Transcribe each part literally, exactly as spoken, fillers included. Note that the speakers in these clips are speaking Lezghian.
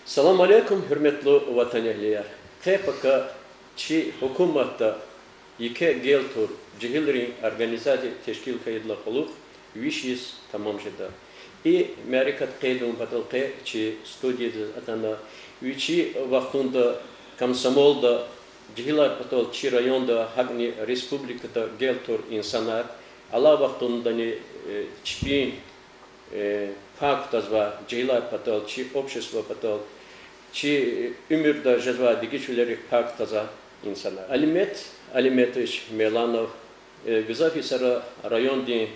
Салам алейкум, гьуьрметлу ватанэгьлияр! Къе-пака чи гьукуматда еке гел тур жегьилрин организация тешкил хьайидалай кьулухъ виш йис тамам жеда. И мярекат къейд авун патал къе чи студиядиз атана, вичи вахтунда комсомолда жегьилар патал чи районда, гьакӀни республикада гел тур инсанар, алай вахтундани, э, чпин э, пай кутазвай жегьилар патал, чи общество патал, чи, э, уьмуьрда жезвай дегишвилерихъ пай кутазвай инсанар. Алимет Алиметович Меланов, э, гзаф йисара райондин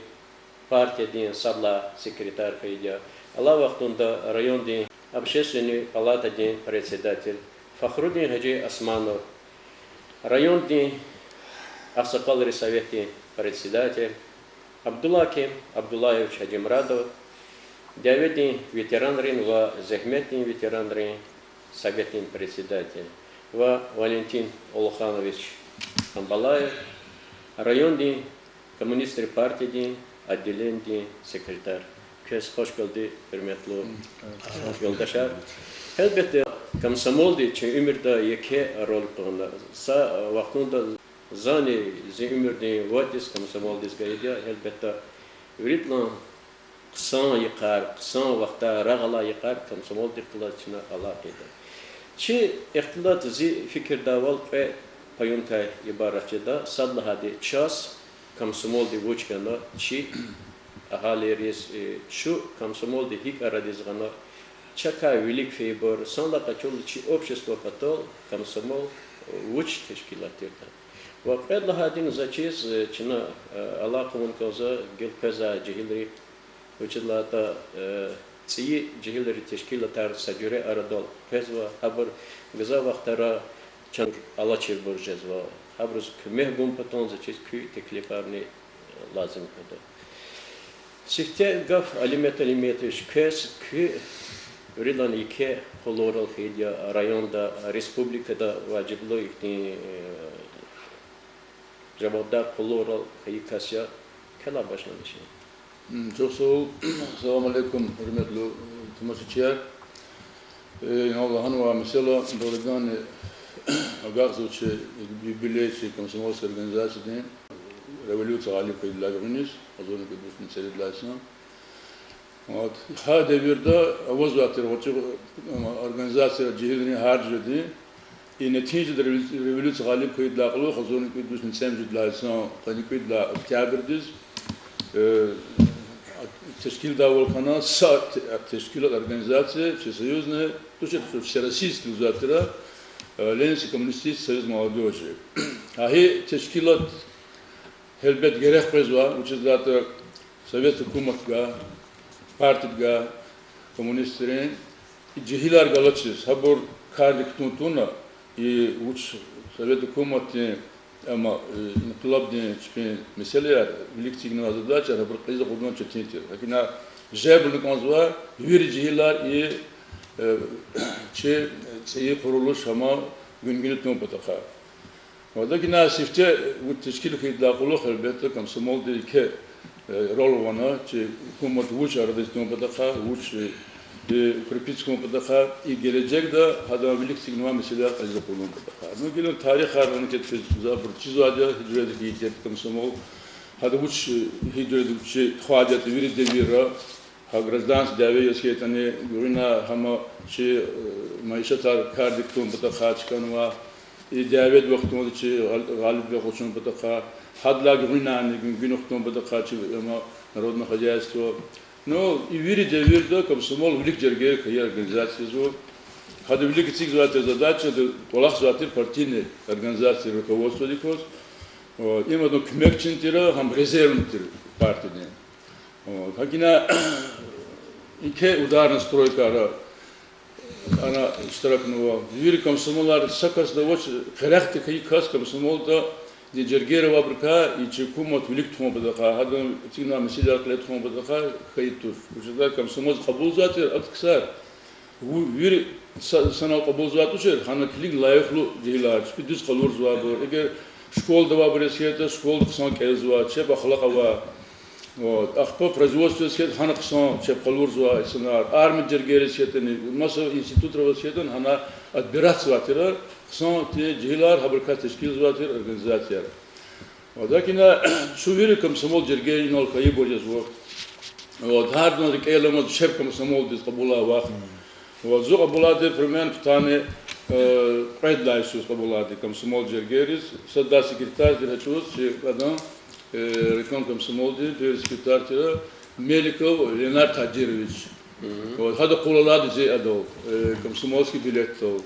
партиядин сад лагьай секретарь хьайиди я, алай вахтунда райондин общественный палатадин председатель, Фахрудин Гьажи Османов, райондин агъсакъалрин советдин председатель, Абдулаким Абдуллаевич Гьажимурадов, дяведин ветеранрин ва зегьметдин ветеранрин советдин председатель, ва Валентин Улуханович Амбалаев, райондин коммунистрин партиядин отделенидин секретарь. Квез хвашгелди, гьуьрметлу юлдашар. Гьелбетда, комсомолди чи уьмуьрда еке роль къугъвана. Са вахтунда зани зи уьмуьрдин вад йис комсомолдиз гайиди я, гьелбетда, виридалай хъсан йикъар, хъсан вахтар, рагъ алай йикъар комсомолдихъ галаз чна алакъа ийида. Чи ихтилат, зи фикирдайвал, кьве паюникай ибарат жеда. Сад лагьайди, чаз комсомолди вуч гана, чи агьалийриз, э, чун комсомолди гьикӀ арадиз гъана, чакай вилик фейибур, санлай къачурла чи общество патал комсомол, э, вуч тешкилат тиртӀа. Ва кьвед лагьайди, за чиз, э, чна, э, алакъа авун кӀанзава гила къвезвай жегьилрихъ, вучиз лагьайтӀа, э, цӀийи жегьилрин тешкилатар са жуьре арадал къвезва, гьабур гзаф вахтара чан алачирбур жезва, гьабуруз куьмек гун патал за чиз куь теклифарни лазим хьуда. Сифте гаф, Алимет Алиметович, квез куь виридалай еке къуллугърал хьайиди я районда, республикада важиблу ихьтин, э, жавабдар къуллугърал хьайи кас я, квелай башламишин. М, чухсагъул. Салам алейкум, гьуьрметлу, э, тамашачияр. Э, ина лагьанвай месэла, дурагъани, агакьзава чи юбилей чи комсомольский организациядин, революция гъалиб хьайидалай гуьгъуьниз, агъзурни кӀуьд вишни цӀерид лагьай йисан. Вот. Гьа девирда авазвай тир гъвечӀи, м, организацияяр, жегьилрин гьар жуьредин, и нетижада револю-, революция гъалиб хьайидалай кьулухъ, агъзурни кӀуьд вишни цӀемуьжуьд лагьай йисан къанни кӀуьд лагьай октябрдиз, э, тешкилдайвал хьана са те-, тешкилат, организация, всесоюзная, тушир, всероссийский лугьузвай тир, э, Ленинский коммунистический союз молодёжи. Гьа и тешкилат гьелбет герек къвезва, вучиз лагьайтӀа совет гьукуматдивай, партиядивай, коммунистрин, и жегьилар галачиз, гьабур кардик кутун тавуна, и вуч совет гьукуматдин, амма, э, инкъилабдин чпин месэлаяр вилик эцигнавай, задачаяр, гьабур кьилиз акъудун четин тир. ГьакӀ ина жезмай кӀанзава вири жегьилар и, э, чи цӀийи къурулуш гьам гуьнгуьна тун патахъай. Ва гьакӀ ина сифте вуч тешкил хьайидалай кьулухъ, гьелбетда, комсомолди еке, э, роль авуна, чи гьукумат вуч арадиз тун патахъай, вуч, э, укрепить хьун патахъай, и гележегда гьадан вилик эцигнавай месэлаяр кьилиз акъудун патахъай. Ну, гила тарихар, ана квез гзафбуруз чизвайди я, гьи жуьредик ийиди я комсомол, гьада вуч, э, гьи жуьредик чи тухвайди ятӀа вири девирра, гьа гражданский дяве яз хьайитӀани, гуьгъуьна гьам чи, э, майишатар кардик кутун патахъай чкӀанва, и дяведин вахтунда чи гъал-, гъалибвиле къачун патахъай, гьадалай гуьгъуьнани гуьнгуьна хтун патахъай чи, ама, народное хозяйство. Ну, и вири девирда комсомол вилик жергейрик хьайи организация язва. Гьада вилик эцигзавай тир задача, гьада кӀвалахзавай тир партийный организация руководстводик кваз. О, им адан куьмекчини тир, гьам резервни тир партиядин. О, гьакӀ ина еке ударная стройкара ана иштиракнава. Вири комсомолар, са касди авач, къерехда хьайи кас комсомолда, жергейра авайбурукай, и чи гьукумат вилик тухун патахъай, гьадан эцигнавай месэлаяр кьиле тухун патахъай хьайи туш. Вучиз лагьайтӀа комсомолдиз кьабулзавай тир ада ксар, ву-, вири са-, санал кьабулзавай тушир, гьана килиг лайихлу жегьилар, чпи дуьз къалурзавайбур, эгер школада авайбур яз хьайитӀа, школада хъсан кӀелзавай, чеб ахлакь авай, Вот. Ахпа производстводиз хьайитӀа, гьана хъсан чеб къалурзавай инсанар, армиядин жергейриз хьайитӀани, маса институтра аваз хьайитӀани, гьана отбирать ийизвай тир, хъсан тир жегьилар, гьабурукай тешкилзавай тир организацияр. Вот, гьакӀ ина чун вири комсомол жергейри инал хьайибур жезва. Вот, гьардан рикӀел аламаз чеб комсомолдиз кьабулай вахт. Вот, зун кьабулайди примерно патани, э, кьвед лагьай йисуз кьабулайди комсомол жергейриз, сад лагьай секретарь тир гьа чӀавуз, чи адан, э, райком комсомолдин первый секретарь тир Меликов Ленар Тадирович. Вот, гьада къулайди зи адал, э, комсомольский билетдал.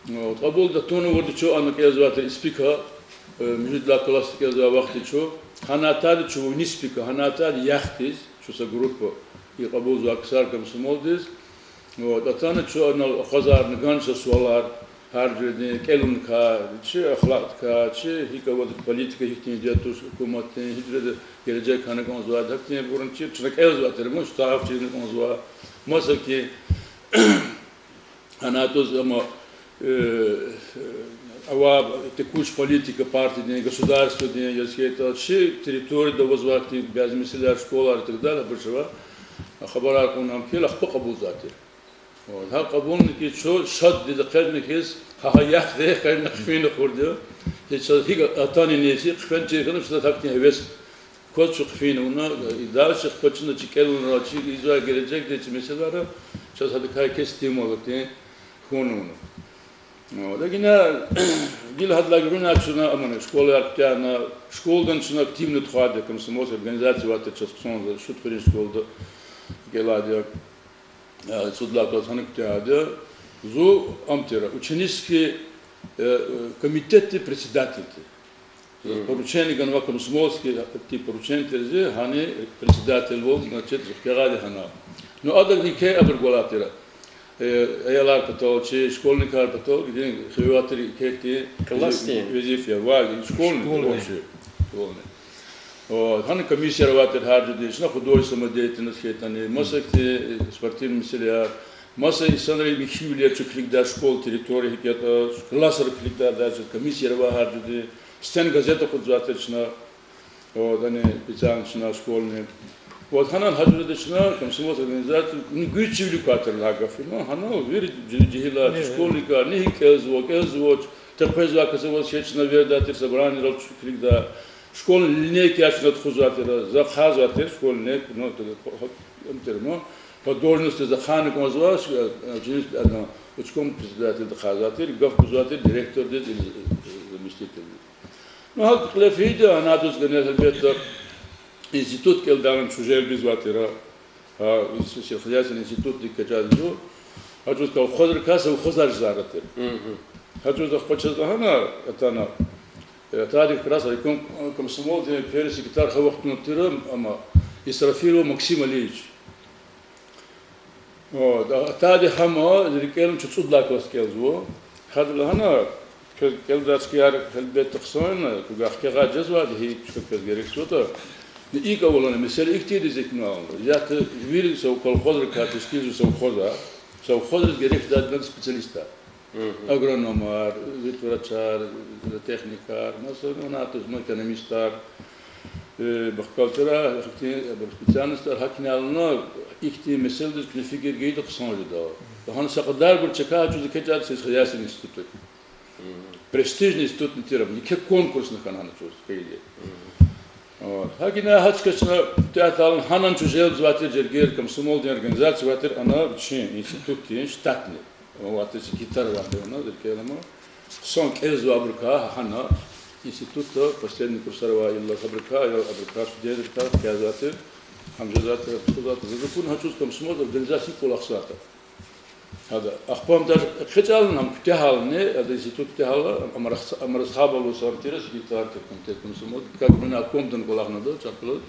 Вот, кьабулда тунвайди чун ана кӀелзавай тир ИСПИК-а, э, муьжуьд лагьай классда кӀелзавай вахтунда чун. Гьана атайди чун вини ИСПИК-а, гьана атайди яхдиз, чун са группа, и кьабулзавай ксар комсомолдиз. Вот, атана чун анал акъвазарна гана са суалар, гьар жуьредин кӀелуникай, чи ахлакьдикай, чи гьикӀ аватӀа политика, гьихьтинди туш гьукуматдин, гьи жуьреда гележег хьана кӀанзавайди, гьахьтинбурни чи, чна кӀелзавай тир, мус тариф чирна кӀанзава. Масакин, гьана атӀуз, амма, э, авай текущий политика партиядин, государстводин, яз хьайитӀа, чи территорияда авазвай хьтин бязи месэлаяр, школаяр и так далее, абур жева хабарар кьуна ам хьайила, ахпа кьабулзавай тир. Вот, гьа кьабулна хьи чун шаддиз экъечӀна хьиз, гьа, гьа яхъ де экъечӀна хъфин акурди я. Гьич чаз гьикӀ атанани чи хъфен чир хьана, чаз гьахьтин гьевес кваз чун хъфин авуна, и дальше хквачна чи кӀелунра, чи ийизвай гележегда чи месэлайра, чаз гьадакай еке стимул хьтин хьун авуна. Вот, гила гьадалай гуьгъуьниз чна, амма школаяр куьтягьна, школадани чна активно тухвайди я, комсомольский организация авай тир чаз хъсан, Шутхуьруьн школада кӀелайди я, э, цӀуд лагьай класс гьана куьтягьайди я. Зун ам тир, ученический, э, э, комитетдин председатель тир. Поручение ганвай комсомольский, тир поручение тир зи, гьана председатель вал, значит, зун куьтягьайди гьана. Ну, адаз еке абур гвалай тир. Э, аялар патал, чи школьникар патал, гидин хиве авай тир еке хьтин везифа я, вай, школьник, школьник, общий, школьник. Вот, гьана комиссияр авай тир гьар жуьредин, чна художественная самодеятельность хьайитӀани, маса хьтин, э, спортивный месэлаяр, маса инсанрин михьивилер чун килигдай, школа территория гьикӀ ятӀа, классар килигдай, даже комиссияр авай гьар жуьредин, стенгазета акъудзавай тир чна. Вот, ани специально чна школьный. Вот, гьанал гьа жуьреда чна комсомольский организация, ну, гуьзчивилик квай тир лагьай гаф я, гьанал вири жи-, жегьилар, школьникар, ни гьикӀ кӀелзава, кӀелзавач, къекъвезвай кас аваз хьайила, чна вердай тир, собраниерал чун килигдай. Школьный линейкаяр чна тухузвай тир, за хъвазвай тир школьный линейка, ну, т-, т-, ам тир, ну, по должности за хъвана кӀанзавай, э, э, учком председательди хъвазвай тир, гаф гузвай тир директордиз или, э, заместительдиз. Ну, гьакӀ кьиле фейиди, гьана адаз гана гьелбетда институт кӀелдайла чун желб ийизвай тир, а, сельскохозяйственный институтдик экечӀайди я. Гьа чӀавуз колхозрикай совхозар жезвай тир. Гьа чӀавуз ахпа чаз лагьана, атана, э, атайди как раз райком комсомолдин первый секретарь гьа вахтунда тир, амма Исрафилов Максим Алиевич. О, да, атайди гьам, рикӀел ала, чун цӀуд лагьай класс кӀелзава. Гьада лагьана, квез кӀелдай чкаяр гьелбетда хъсан я, куьгахъ кагъар жезвайди, гьи чка квез герек жезватӀа. ИкӀ авуна, месэла ихьтинди зекна авуна. ЯтӀа вири сов-, колхозрикай тешкилзавай совхозар, совхозриз герек жедайди я специалистар. Агрономар, ветврачар, зоотехникар, маса, ну, на, то есть, ну, экономистар, э, бухгалтерар, ихьтин, э, специальностар, гьакӀ яна, ихьтин месэладиз куьне фикир гайитӀа хъсан жеда. Гьана са кьадарбур чакай гьа чӀавуз экечӀайди сельскохозяйственный институтдик. Престижный институтни тир, еке конкурсни хьана гьана чӀавуз хьайила. Вот. ГьакӀ яна гьа чка чна тӀвар атайла, гьана чун желбзавай тир жергейри комсомолдин организация авай тир, ана вичин институтдин штатный. Авай тир, секретарь авай тир ана, рикӀел ала. Хъсан кӀелзавайбурукай гьана институтда последний курсар авай, ила гьабурукай, я абурукай, студентрикай кӀелзавай тир, гьам жезвай тир, тухузвай тир. Заз акуна гьа чӀавуз комсомол организациядин кӀвалахзаватӀа. Гьада, ахпа ам даже экечӀайла, ам куьтягьайлани, гьада институт куьтягьайла, ам рахс-, ам Расхаб Алусан тир, секретарь тир комитет комсомол, как бы на обкомдани кӀвалахнава чапла.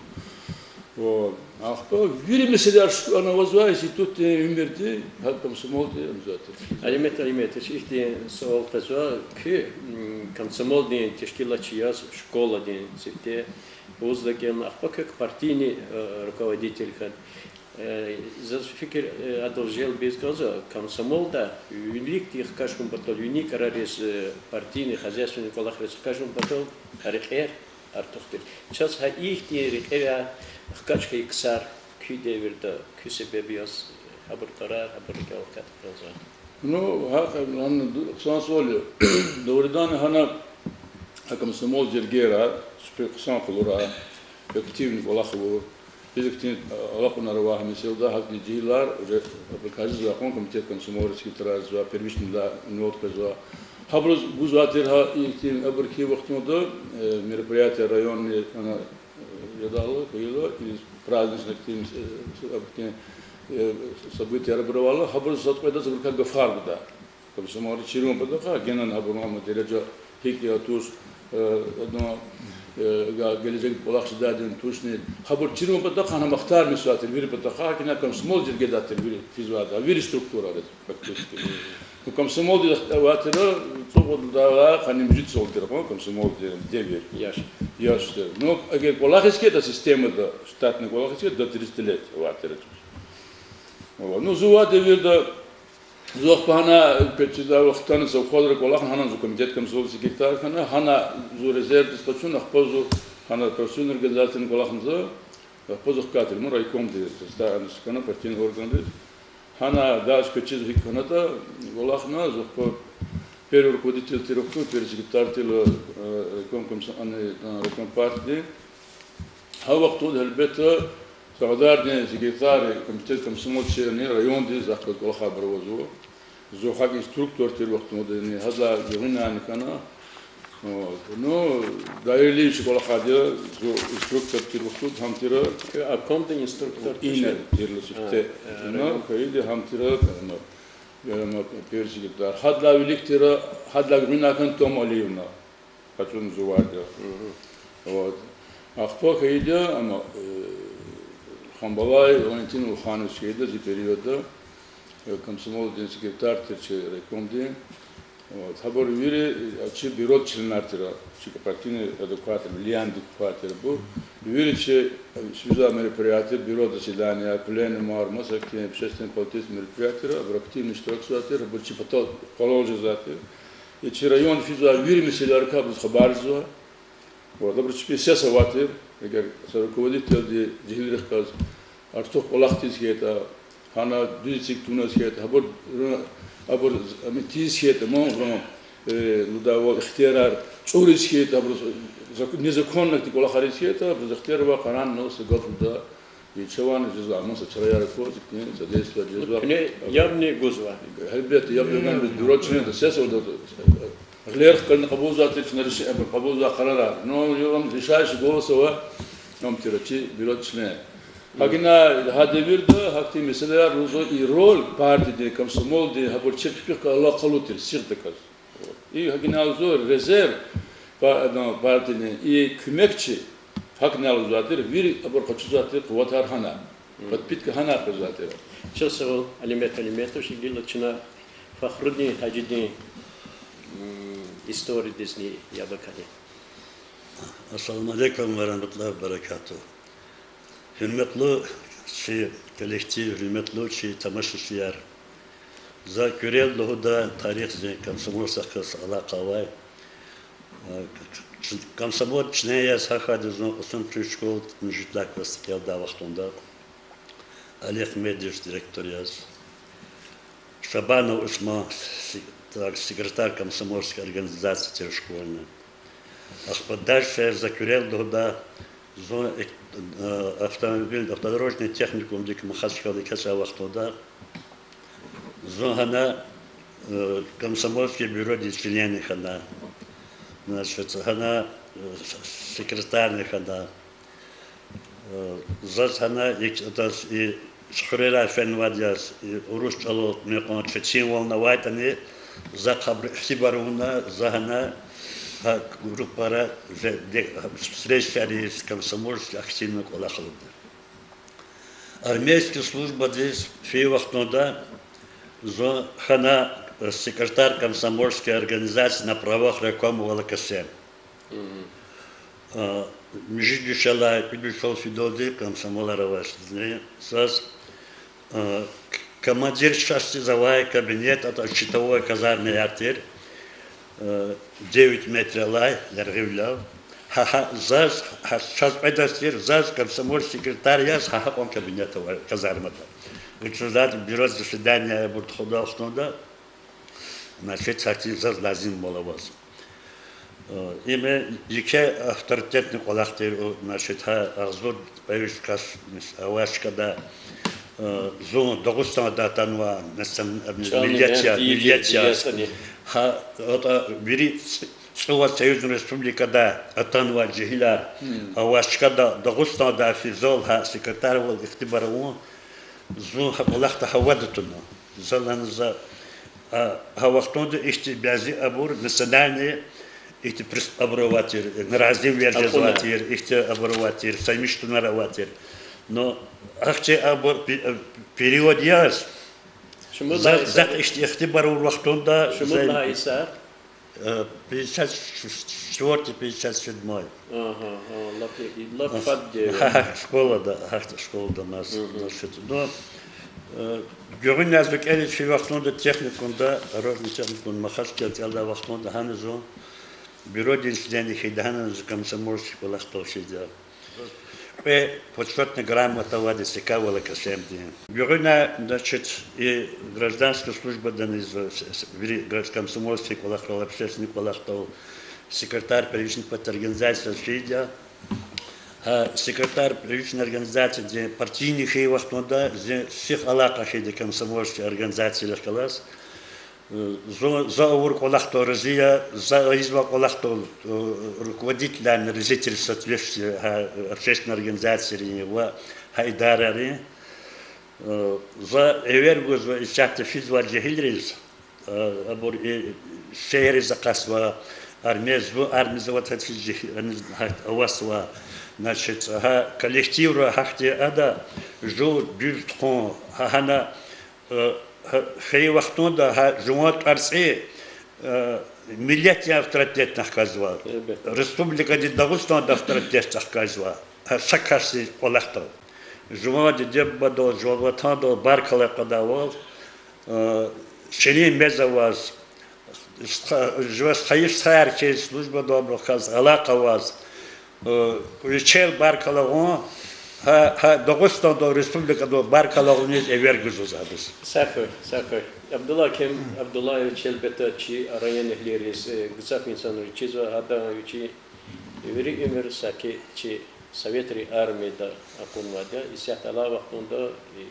О, ахпа вири месэлаяр ш-, ана авазвай институтдин уьмуьрди, гьа комсомолди ам жезвай тир. Алимет Алиметович, ихьтин суал къвезва, куь, м, комсомолдин тешкилатчи яз школадин сифте, вузда кӀелна, ахпа квек партийный, э, руководитель хьана. Э, заз фикир, э, адал желб ийиз кӀанзава, комсомолда виликди хкаж хьун патал, вини кӀарар яз, э, партийный, хозяйственный кӀвалахриз хкаж хьун патал рекьер, артух тир. Чаз гьа ихьтин рекьера хкаж хьайи ксар куь девирда, куь себеб яз, гьабур тӀварар, гьабур рикӀел катӀ кӀанзава. Ну, гьа, гьана ду-, хъсан суал я. Дугъриданни гьана гьа комсомол жергейра, чпи хъсан къалура, активный кӀвалах авур. Биз ихьтин, а, алакьунар ава гьа месэлада, гьахьтин жегьилар, уже абурукай жезва кьван комитет комсомолра секретарзава, первичный, да, нотказва. Гьабуруз гузвай тир гьа ихьтин абур хьайи вахтунда, э, мероприятие районный, ана, э, ядала, хьайила, и праздничный ихьтин, э, абуркин, э, событияр абур авайла, гьабуруз сад кьведаз абурукай гафар гуда. Комсомолри чирун патахъай, генани гьабурун ама дережа гьикӀ я туш, э, ну, э, га-, гележегда кӀвалах жедайди тушни. Гьабур чирун патахъай гьана мухтар меслятир вири патахъай, гьакӀ ина комсомол жергедай тир вири физвайди, вири структурайриз фактически. Ну, комсомолдин вахтара цӀукьуд лагьай къанни муьжуьд сол тир кьван комсомолдин девир. Яш. Яш тир. Ну, эгер кӀвалахиз хьайитӀа системада, штатный кӀвалахиз хьайитӀа, до тридцати лет авай тир. Ну, зун авай девирда, зун ахпа гьана, печидавахтани совхозра кӀвалахна, гьана зун комитет комсомола секретарь хьана, гьана зун резервдиз къачуна, ахпа зун гьана профсоюзный организацияда кӀвалахна зун, ахпа зун хкатна ман райкомдиз, ста-, ана хкана партийный органдиз. Гьана дальше печиз гьикӀ хьанатӀа, кӀвалахна, зун ахпа первый руководитель тир вахтунда, первый секретарь тирла, э, райком комсо-, ана, э, райком партии. Гьа вахтунда, гьелбетда, Сагъдардин секретарь, комитет комсомол чирани райондиз захъ галаз кӀвалахайбур авазва. Зун гьакӀ инструктор тир вахтундани, гьадалай гуьгъуьнайни хьана. Вот. Ну, Даир Алиевич кӀвалахайди я, зун инструктор тир вахтунда, гьам тира. Куь обкомда инструктор тушир? Инал тирла сифте. А, а, ну, район. Хьайиди гьам тира, ну, первый секретарь. Гьадалай вилик тира, гьадалай гуьгъуьнай хьана Тома Алиевна. Къачуна зун авайди я. Вот. Ахпа хьайиди я, амма, э, Ханбалаев Валентин Улуханович хьайиди я зи периодда, э, комсомолдин секретарь тир чи райкомдин. Вот. Гьабур вири, э, чи бюродин членар тир, чи партийный адекватар, влияниедик квай тир абур. Вири чи, э, физвай мероприятие, бюро заседания, пленумар, маса общественный политический мероприятиера абур активно иштиракзавай тир, абур чи патал къвалал жезвай тир. И чи районда физвай вири месэлайрикай абуруз хабар жезва. Вот, абуру чпи сес авай тир, эгер са руководительди жегьилрихъ галаз артух кӀвалах тийиз хьайитӀа, гьана дуьз эциг тавуназ хьайитӀа, гьабур, абур, ам тийиз хьайитӀа, ман, э, лугьудайвал, ихтиярар чӀуриз хьайитӀа, абуруз зак-, незаконно ихьтин кӀвалахар ийиз хьайитӀа, абуруз ихтияр ава къарарни са гаф лугьуда, и чавай жезва, амма са чараяр аквазва, ихьтин содействие жезва. Куьне ябни гузва? Гьелбетда, яб гуз, бюро членриз сес авайди я. Гъилер хкана кьабулзавай тир чна решение, кьабулзавай къарарар. Ну, я ам решающий голос ава, ам тир чи бюродин член. ГьакӀ ина гьа девирда гьахьтин месэлаяр лугьузва, и роль партиядин, комсомолдин, гьабур чеб чпихъ галаз алакъалу тир, сигъдаказ. И гьакӀ ина лугьузва резерв па-, ну, партиядин, и куьмекчи, гьакӀ ина лугьузвай тир, вири абур къачузвай тир къуватар гьана. Подпитка гьана къвезвай тир. Чухсагъул, Алимет Алиметович, гила чна Фахрудин Гьажидин, м, историядизни яб акале. Ассаламу алейкум ва рагьматуллагьи ва баракатугь. Гьуьрметлу чи коллектив, гьуьрметлу чи тамашачияр. За куьрелди лугьуда тарихдин комсомолдихъ галаз алакъа авай. Комсомолдин член яз гьахьайди я зун Кьасумхуьруьн школадин муьжуьд лагьай классда кӀелдай вахтунда. Али Агьмедович директор яз. Шабанов Усман, се-, так, секретарь комсомольской организации тир школьный. Ахпа дальше за куьрелди лугьуда, зун, э, автомобиль, автодорожный техникумдик Махачкъаладай экечӀай вахтунда зун гьана, э, комсомольский бюродин член хьана. Значит, гьана, э, с-, секретарь хьана. Э, заз гьана ик-, атаз и хуьрерай фенвайди яз, и урус чӀалал куьне кьван четинвални авайтӀани, захъ абуру ихтибар авуна, за гьана, гьа группара, же де-, встречаяр ийиз, комсомольский активно кӀвалахалда. Армейский службадиз фейи вахтунда зун хьана, э, секретарь комсомольской организации на правах райкома волокосем. А, муьжуьд вишелай кӀуьд вишел фидалди комсомолар авачизни, заз, а, к-, командир частиз авай кабинет, атӀа щитовой казармаяр тир, а, девять метралай, яргъивиляй. Гьа, гьа, заз, гьа, чаз кьведаз тир, заз комсомол секретарь яз гьа, гьакьван кабинет ава казармада. Учреждать бюро заседание абур тухудай вахтунда, значит, гьахьтин заз лазим авай ваз. Э, им еке авторитетный кӀвалах тир, значит, гьа агъзур кьве виш кас, авай чкада, э, зун Дагъустанда атанвай национ-, миллет яз, миллет яз. Гьа, атӀа вири цӀувад союзный республикада атанвай жегьилар авай чкада Дагъустанда физвал гьа секретарвал ихтибар авун, зун гьа кӀвалахда гьа вада туна. За лана за, а, гьа вахтунда ихьтин бязи абур национальный, ихьтин прес-, абур авай тир, наразивилер жезвай тир, ихьтин абур авай тир, саймиш тунар авай тир. Но ахьтин абур пе-, период яз, за, захъ ихьтин ихтибар авур вахтунда, э, пятьдесят четвёртый, пятьдесят седьмой. Школада, гьахьтин школада маса, значит, ну, э, гуьгъуьниз кӀелиз фи вахтунда техникумда, дорожный техникум Махачкъаладай вахтунда гьана зун бюродин членни хьайиди, гьана зун комсомольский кӀвалахдал фида. Кьве почётный грамота авайди СК Волокосемдин. Гуьгъуьна, значит, и гражданский службадани зун, с-, с-, вири гражд-, комсомольский кӀвалахдал, общественный кӀвалахдал секретарь первичной партии организации фида. Гьа секретарь первичной организациядин партийный хьайи вахтунда зи сих алакъа хьайиди комсомольский организациялахъ галаз. Зун, за авур кӀвалахдал рази я, за ийизвай кӀвалахдал, э, руководителарни рази тир соответственно, гьа, общественный организацийрин ва гьа идарайрин. Э, за эвер гузва исятда физвай жегьилриз, э, абур и шегьерриз акъатзава, армиз, зун армиз аватӀа, жегьи-, ани гьа авазва, значит, гьа коллективра гьахьтин ада жув дуьз тухун, гьа, гьана, э, гьа, хьайи вахтунда гьа жуван тӀварцӀи, э, миллетдин авторитетни хкажзава, республикадин, Дагъустандин авторитетни хкажзава, гьа са касдин кӀвалахдал. Жуван диде-бубадал, жуван ватандал баркалла кьадайвал, э, ширин мез аваз, стха-, жуваз хайи стхаяр хьиз службадал рахаз, алакъа аваз, э, вичел баркалла гъун, гьа, гьа Дагъустандал, республикадал баркалла гъуниз эвер гузва за абуруз. Са хьуй, са хьуй. Абдуллагь Кем Абдуллаевич, гьелбетда, чи районэгьлийриз, э, гзаф инсанриз чизва, гьада вичи вири уьмуьр саки чи советрин армияда акъуднавайди я. Исятда алай вахтунда, э,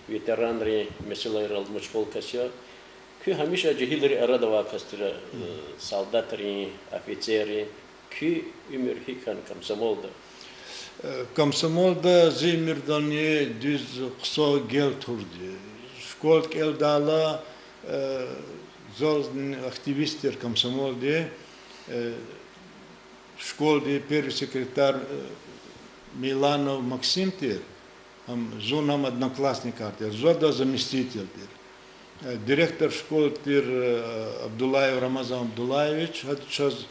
ветеранрин месэлайрал машгъул кас я. Куьн гьамиша жегьилрин арада авай кас тир, э, солдатрин, офицеррин. Куь уьмуьр гьикӀ хьана комсомолда? Э, комсомолда зи уьмуьрдани дуьз хъсан гел турди. Школа кӀелдайла, э, зал активист тир комсомолдин, э, школдин первый секретарь, э, Миланов Максим тир, ам зун ам одноклассникар тир, зун адан заместитель тир. Э, директор школы тир, э, Абдуллаев Рамазан Абдуллаевич, гьада чаз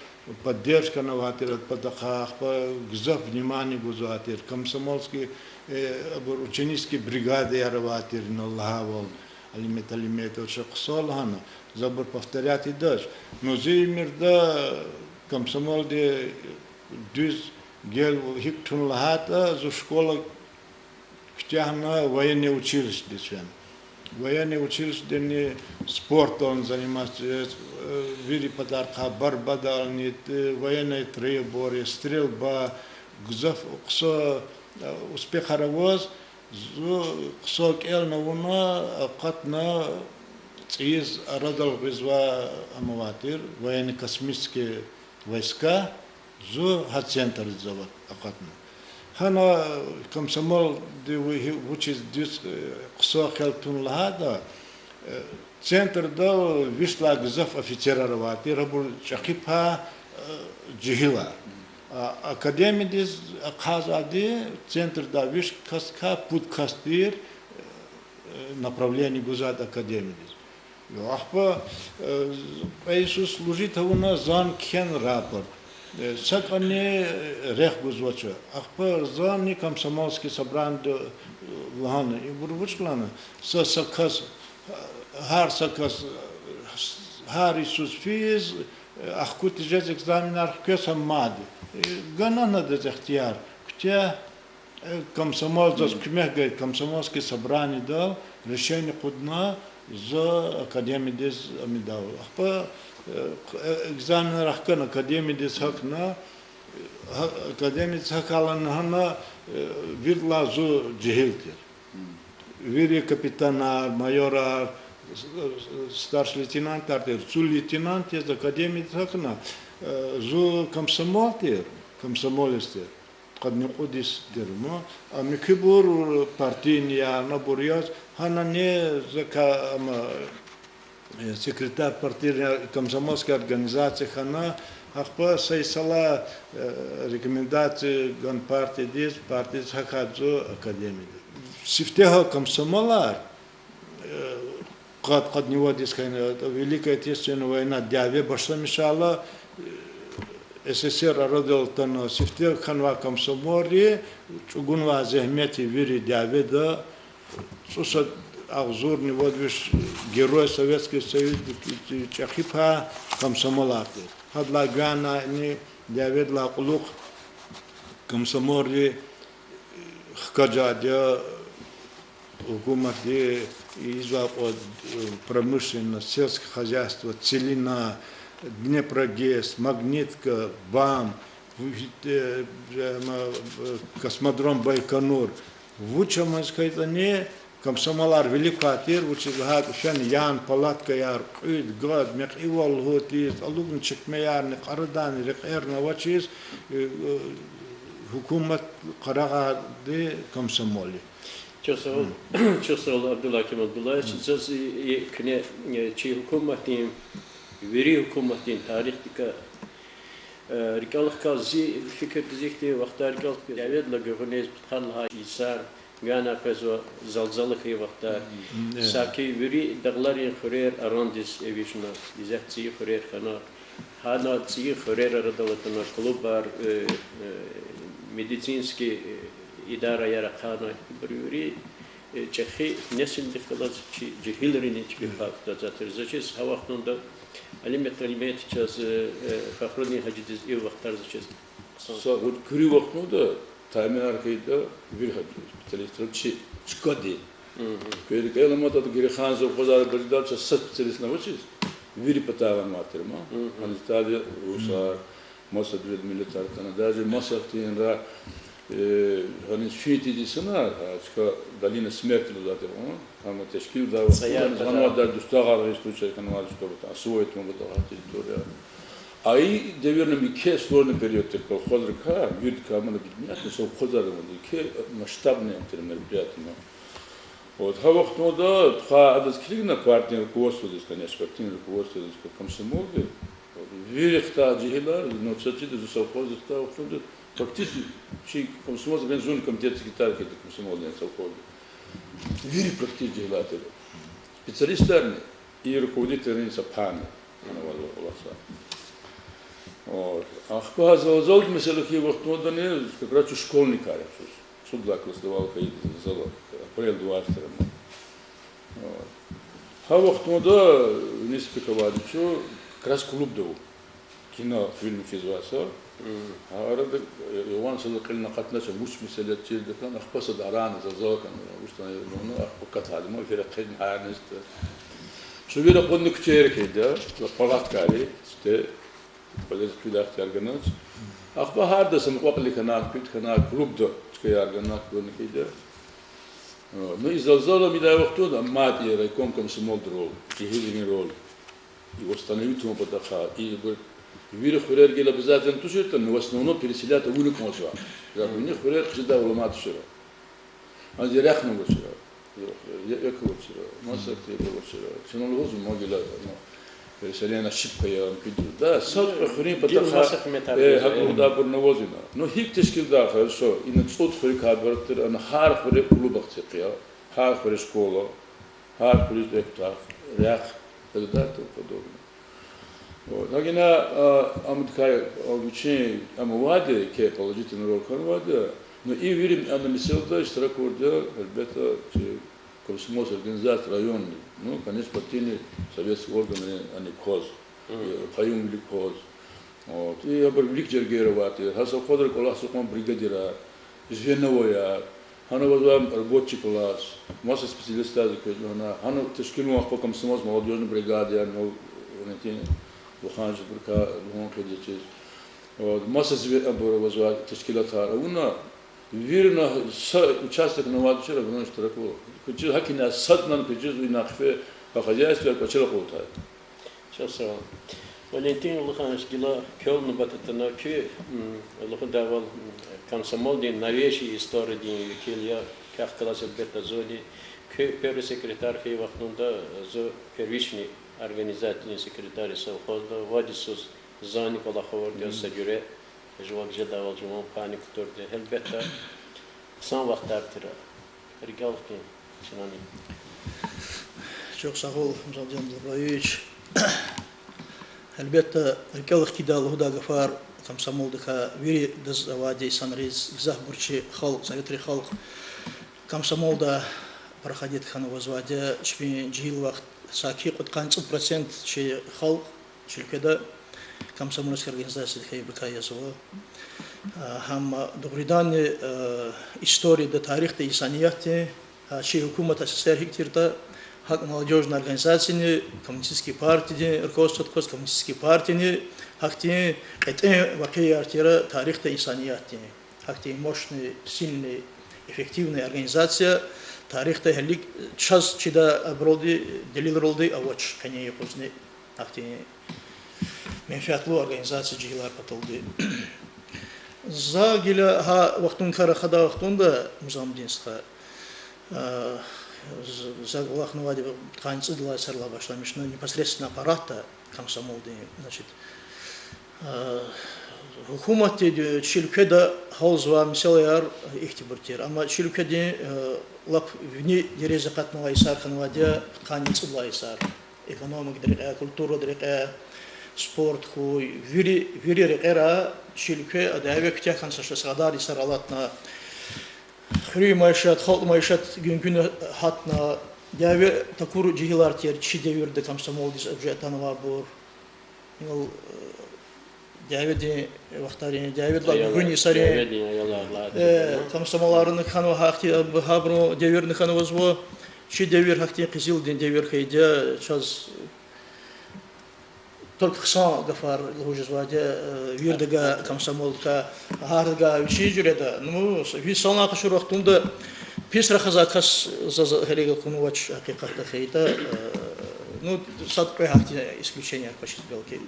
поддержка авай тир, а патахъай ахпа гзаф внимание гузвай тир, комсомольский, э, абур ученический бригадаяр авай тир, инал лагьайвал, Алимет Алиметович, хъсан лагьана, за абур повторять ийидач. Ну, зи уьмуьрда комсомолди дуьз гел гьикӀ туна лагьайтӀа, зун школа куьтягьна военный училищедиз фена. Военный училищедини спортдални заниматься, э, вири патарихъай борьбадални, э, военное троеборье, стрельба, гзаф хъсан, э, успехар аваз, зун хъсан кӀелна авуна, акъатна, цӀийиз арадал гъизвай ам авай тир, военно-космические войска, зун гьа центрдиз акъатна. Гьана комсомолди вуч-, вучиз дуьз, э, хъсан гел туна лагьайтӀа, э, центрда виш лагьай гзаф офицерар авай тир, абур чӀехи пай, э, жегьилар. А академиядиз ахъайзавайди центрдай виш касдикай пуд кас тир, э, направление гузвайди академиядиз. Ахпа, э, кьве йисуз служить авуна, зани кхьена рапорт. Э, са кӀвале, э, рехъ гузвач. Ахпа зани комсомольский собраниеда, э, лагьана: ибур вуч лагьана? Са, са кас, гьар са кас, гьар йисуз физ, Ахкуд тежез экзаменар хквез гьа мад. Гана адаз ихтияр. Куьтягь, комсомол заз куьмек гайи комсомольский собраниедал решение кьудна за академиядиз амидайвал. Ахпа экзаменар хкана, академиядиз гьахьна, академиядиз гьахьайла гьана, виридалай зун жегьил тир. Вири капитанар, майорар, старший лейтенантар тир, цу лейтенант яз академиядиз гьахьна, зун комсомол тир, комсомолец тир. Къанни кьуд йис тир ма. А муькуьбур партийный яр, набур яз, гьанани за ка-, ама, секретарь партийной комсомольской организации хьана, ахпа са йисалай рекомендация гана партиядиз, партиядиз гьахьна зун академиядиз. Сифте гьа комсомолар, къад-къадни вад йис хьана, Великая Отечественная война, дяве башламишайла, СССР арадал атана, сифте хьанвай комсомолри чӀугунвай зегьмет вири дяведа, цӀусад агъзурни вад виш Герой Советского Союза, чӀехи пай комсомолар тир. Гьадалай гуьгъуьнай дяведилай кьулухъ комсомолри хкажайди я гьукуматди ийизвай кьван промышленность, сельское хозяйство, Целина, Днепрогэс, Магнитка, БАМ, космодром Байконур. Вуч амаз хьайитӀани, комсомолар вилик квай тир, вучиз лагьайтӀа фена ян палаткаяр, кьуьд, гад, мекьивал лугьуз, алудни чекмеярни, кьарадайни рекьерни авачиз, гьукумат къарагъайди комсомол я. Чухсагъул, чухсагъул, Абдулгьаким Абдуллаевич, заз и, и куьне, э, чи гьукуматдин, вири гьукуматдин тарихдикай, э, рикӀел хкаж, зи фикирдиз ихьтин вахтар рикӀел хкаж, дяведилай гуьгъуьниз пудкъад лагьай йисар, гана къвезва залзала хьайи вахтар, саки вири дагъларин хуьрер арандиз эвичӀна, исятда цӀийи хуьрер хьана, гьана цӀийи хуьрер арадал атана, клубар, э, э, медицинский, э, идараяр ахъайна, ибур вири, э, чӀехи несилдихъ галаз чи жегьилрини чпи пак кутазвай тир. За чиз гьа вахтунда Алимет Алиметович чаз, э, э, Фахрудин гьажидиз и вахтар за чиз хъсан. Са гьуьр куьруь вахтунда тайинар хьайитӀа, вири гьа специалистар чи чкадин. Куь рикӀел аматӀа, Герейхан совхозар бажидалди чаз са специалистни авачиз, вири патай авунвай тир ма. Гьана Италия, русар, маса дуьз миллетар атана, даже маса хьтинра, э, гьаниз фин тийиз инсанар, а, чка долина смерти лугьузвай тир, а, гьам тешкилдай вахтунда, даже дустагъар гъиз, случай хьанвайди, чтобы там освоить ман патал гьа территория. А и девирни муькуь сложный период тир колхозрикай, виридакай ман объединять, совхозар ман, муькуь масштабный тир мероприятие ман. Вот, гьа вахтунда тухвай адаз килигна партиядин руководстводиз, конечно, партиядин руководстводиз, комсомолди, вири хтай жегьилар, ну, са чида зи совхоздиз хтай вахтунда, практически чи комсомол организационный комитетдин секретарь хьайиди комсомолдин совхозда. Вири практически жегьилар тир. Специалистарни и руководительрини са пай я, ана ваз кӀвалахзава. Вот. Ахпа гьа залзалдин месэла хьайи вахтундани как раз чи школьникар я чаз. ЦӀуд лагьай классдал хьайиди залзала, апрель двадцать второй. Вот. Гьа вахтунда виниз пек авайди чун как раз клубда ава. Кино, фильм физвай са. Гьа арада, э, Иван са кьилин акъатна чун, вуч месэла я чирдакан, ахпа сад арана залзала хьана, вуч ятӀани, ну, ахпа катайди ма, вири хъвена гьарниз. Чун вири акъудна куьчейра хьайиди, за палаткайри, сифте, кӀвализ куьд ахтияр ганач. Ахпа гьарда са мукьва-кьили хьана, куьд хьана, клубда чкаяр гана, куьн хьайиди. Ну, и залзала амидай вахтунда мад и райком комсомолдин роль, жегьилрин роль. И восстановить авун патахъай, и ибур вири хуьрер гила обязательно туширтӀа, но в основном переселять авуна кӀанзава. Заз вини хуьрер хъжедай уламар тушира. Гьа я Ряхнов авачир, я Эков авачир, маса тир авачир. Чна лугьузва, ма гила, ну, переселение ошибка я, ам пидур. Да, са кьве хуьруьн патахъай, э, гьакӀ лугьудайбурни авазва ина. Ну, гьикӀ тешкилдай, хорошо, ина цӀуд хуьруькай ибарат тир, ана гьар хуьре клуб ахцихъ я, гьар хуьре школа, гьар хуьруьз экв тахъ, рехъ, и так далее и тому подобное. Вот. Гьакӏ ина, а, амдикай, а, вичин, ам авайди, еке положительный роль хьанвайди, но и вири ана месэлада иштирак авурди, гьелбетда, чи комсомольский организация районный, ну, конечно, партийный советский орган ани кваз. къаюмвилик кваз. Вот. И абур вилик жергейра авайтир. Гьа совхозра кӀвалахзавай кьван бригадирар, звенояр, гьана авазвай рабочий класс, маса специалистар за квез гьана, гьана тешкилнавай кьван комсомольск молодёжный бригада, яни, Валентин Луханович, абурукай лугьун хъийида чиз. Вот. Маса зве-, абур авазвай тешкилатар авуна, вирина са участокни авайди тушир абурун иштиракун. Квез чиз гьакӀни садни квез чиз и нахъфе гьа хозяйствояр кӀвачел акъуддай. Чухсагъул Валентин Луханович, гила квел нубат атана, куь, м, лугьудайвал, м, комсомолдин новейший историядин векил я, квехъ галаз гьелбетда зунни, куь первый секретарь хьайи вахтунда зун первичный организатордин секретарь я совхозда, вад йисуз зани кӀвалах авурди я, са жуьре жуваз жедайвал жуван пайни кутурди. Гьелбетда, хъсан вахтар тир. Рикӏел хкин чнани. Чухсагъул, Музамдин Дулбаевич. Гьелбетда, рикӏел хкидай лугьудай гафар комсомолдикай виридаз авайди инсанриз, гзафбур чи халкь, советрин халкь комсомолда проходить хьана авазвайди я, чпин жегьил вахт, саки кьудкъанни цӏуд процент чи халкь, чи уьлкведа комсомольский организацияда хьайибурукай язва. Гьам дугъриданни, э, историяда, тарихда инсаниятдин, гьа чи гьукумат СССР гьикӏ тиртӏа, гьакӏ молодёжный организацияни, коммунистический партиядин руководство кваз, коммунистический партияни, гьахьтин кьетӏен вакъиаяр тир тарихда инсаниятдин. Гьахьтин мощный, сильный, эффективный организация тарихда гьелелиг чаз чидай абуралди, делилралди авач къенин юкъузни. Гьахьтин менфятлу организация жегьилар паталди. За гила гьа вахтункай рахадай вахтунда, Музамдин стха, за кӏвалахнавайди къанни цӏуд лагьай йисарилай башламишна непосредственно аппаратда комсомолдин, значит, гьукуматди чи уьлкведа гьалзавай месэлаяр ихьтинбур тир. Амма чи уьлкведин лап вини дережада акъатнавай йисар хьанвайди я къанни цӏуд лагьай йисар. Экономикадин рекье, культурадин рекье, спорт хьуй, вири, вири рекьера чи уьлкве а дяве куьтягь хьана са шей, са кьадар йисар алатна. Хуьруьн майишат, халкьдин майишат гуьнгуьна гьатна. Дяве такур жегьилар тир чи девирда комсомолдиз уже атанвайбур. Инал дяведин вахтарин, дяведилай гуьгъуьнин йисарин комсомоларни хьанва, гьахьтин гьабурун девирни хьанвазва. Чи девир гьахьтин къизилдин девир хьайиди я, чаз только хъсан гафар лугьуз жезвайди я виридагай комсомолдикай, гьардагай вичин жуьреда. Ну, ви санлай къачур вахтунда пис рахазвай кас заз гьеле акунвач, гьакъикъатда хьайитӏа. Ну, сад-кьве гьахьтин исключение квачиз белки.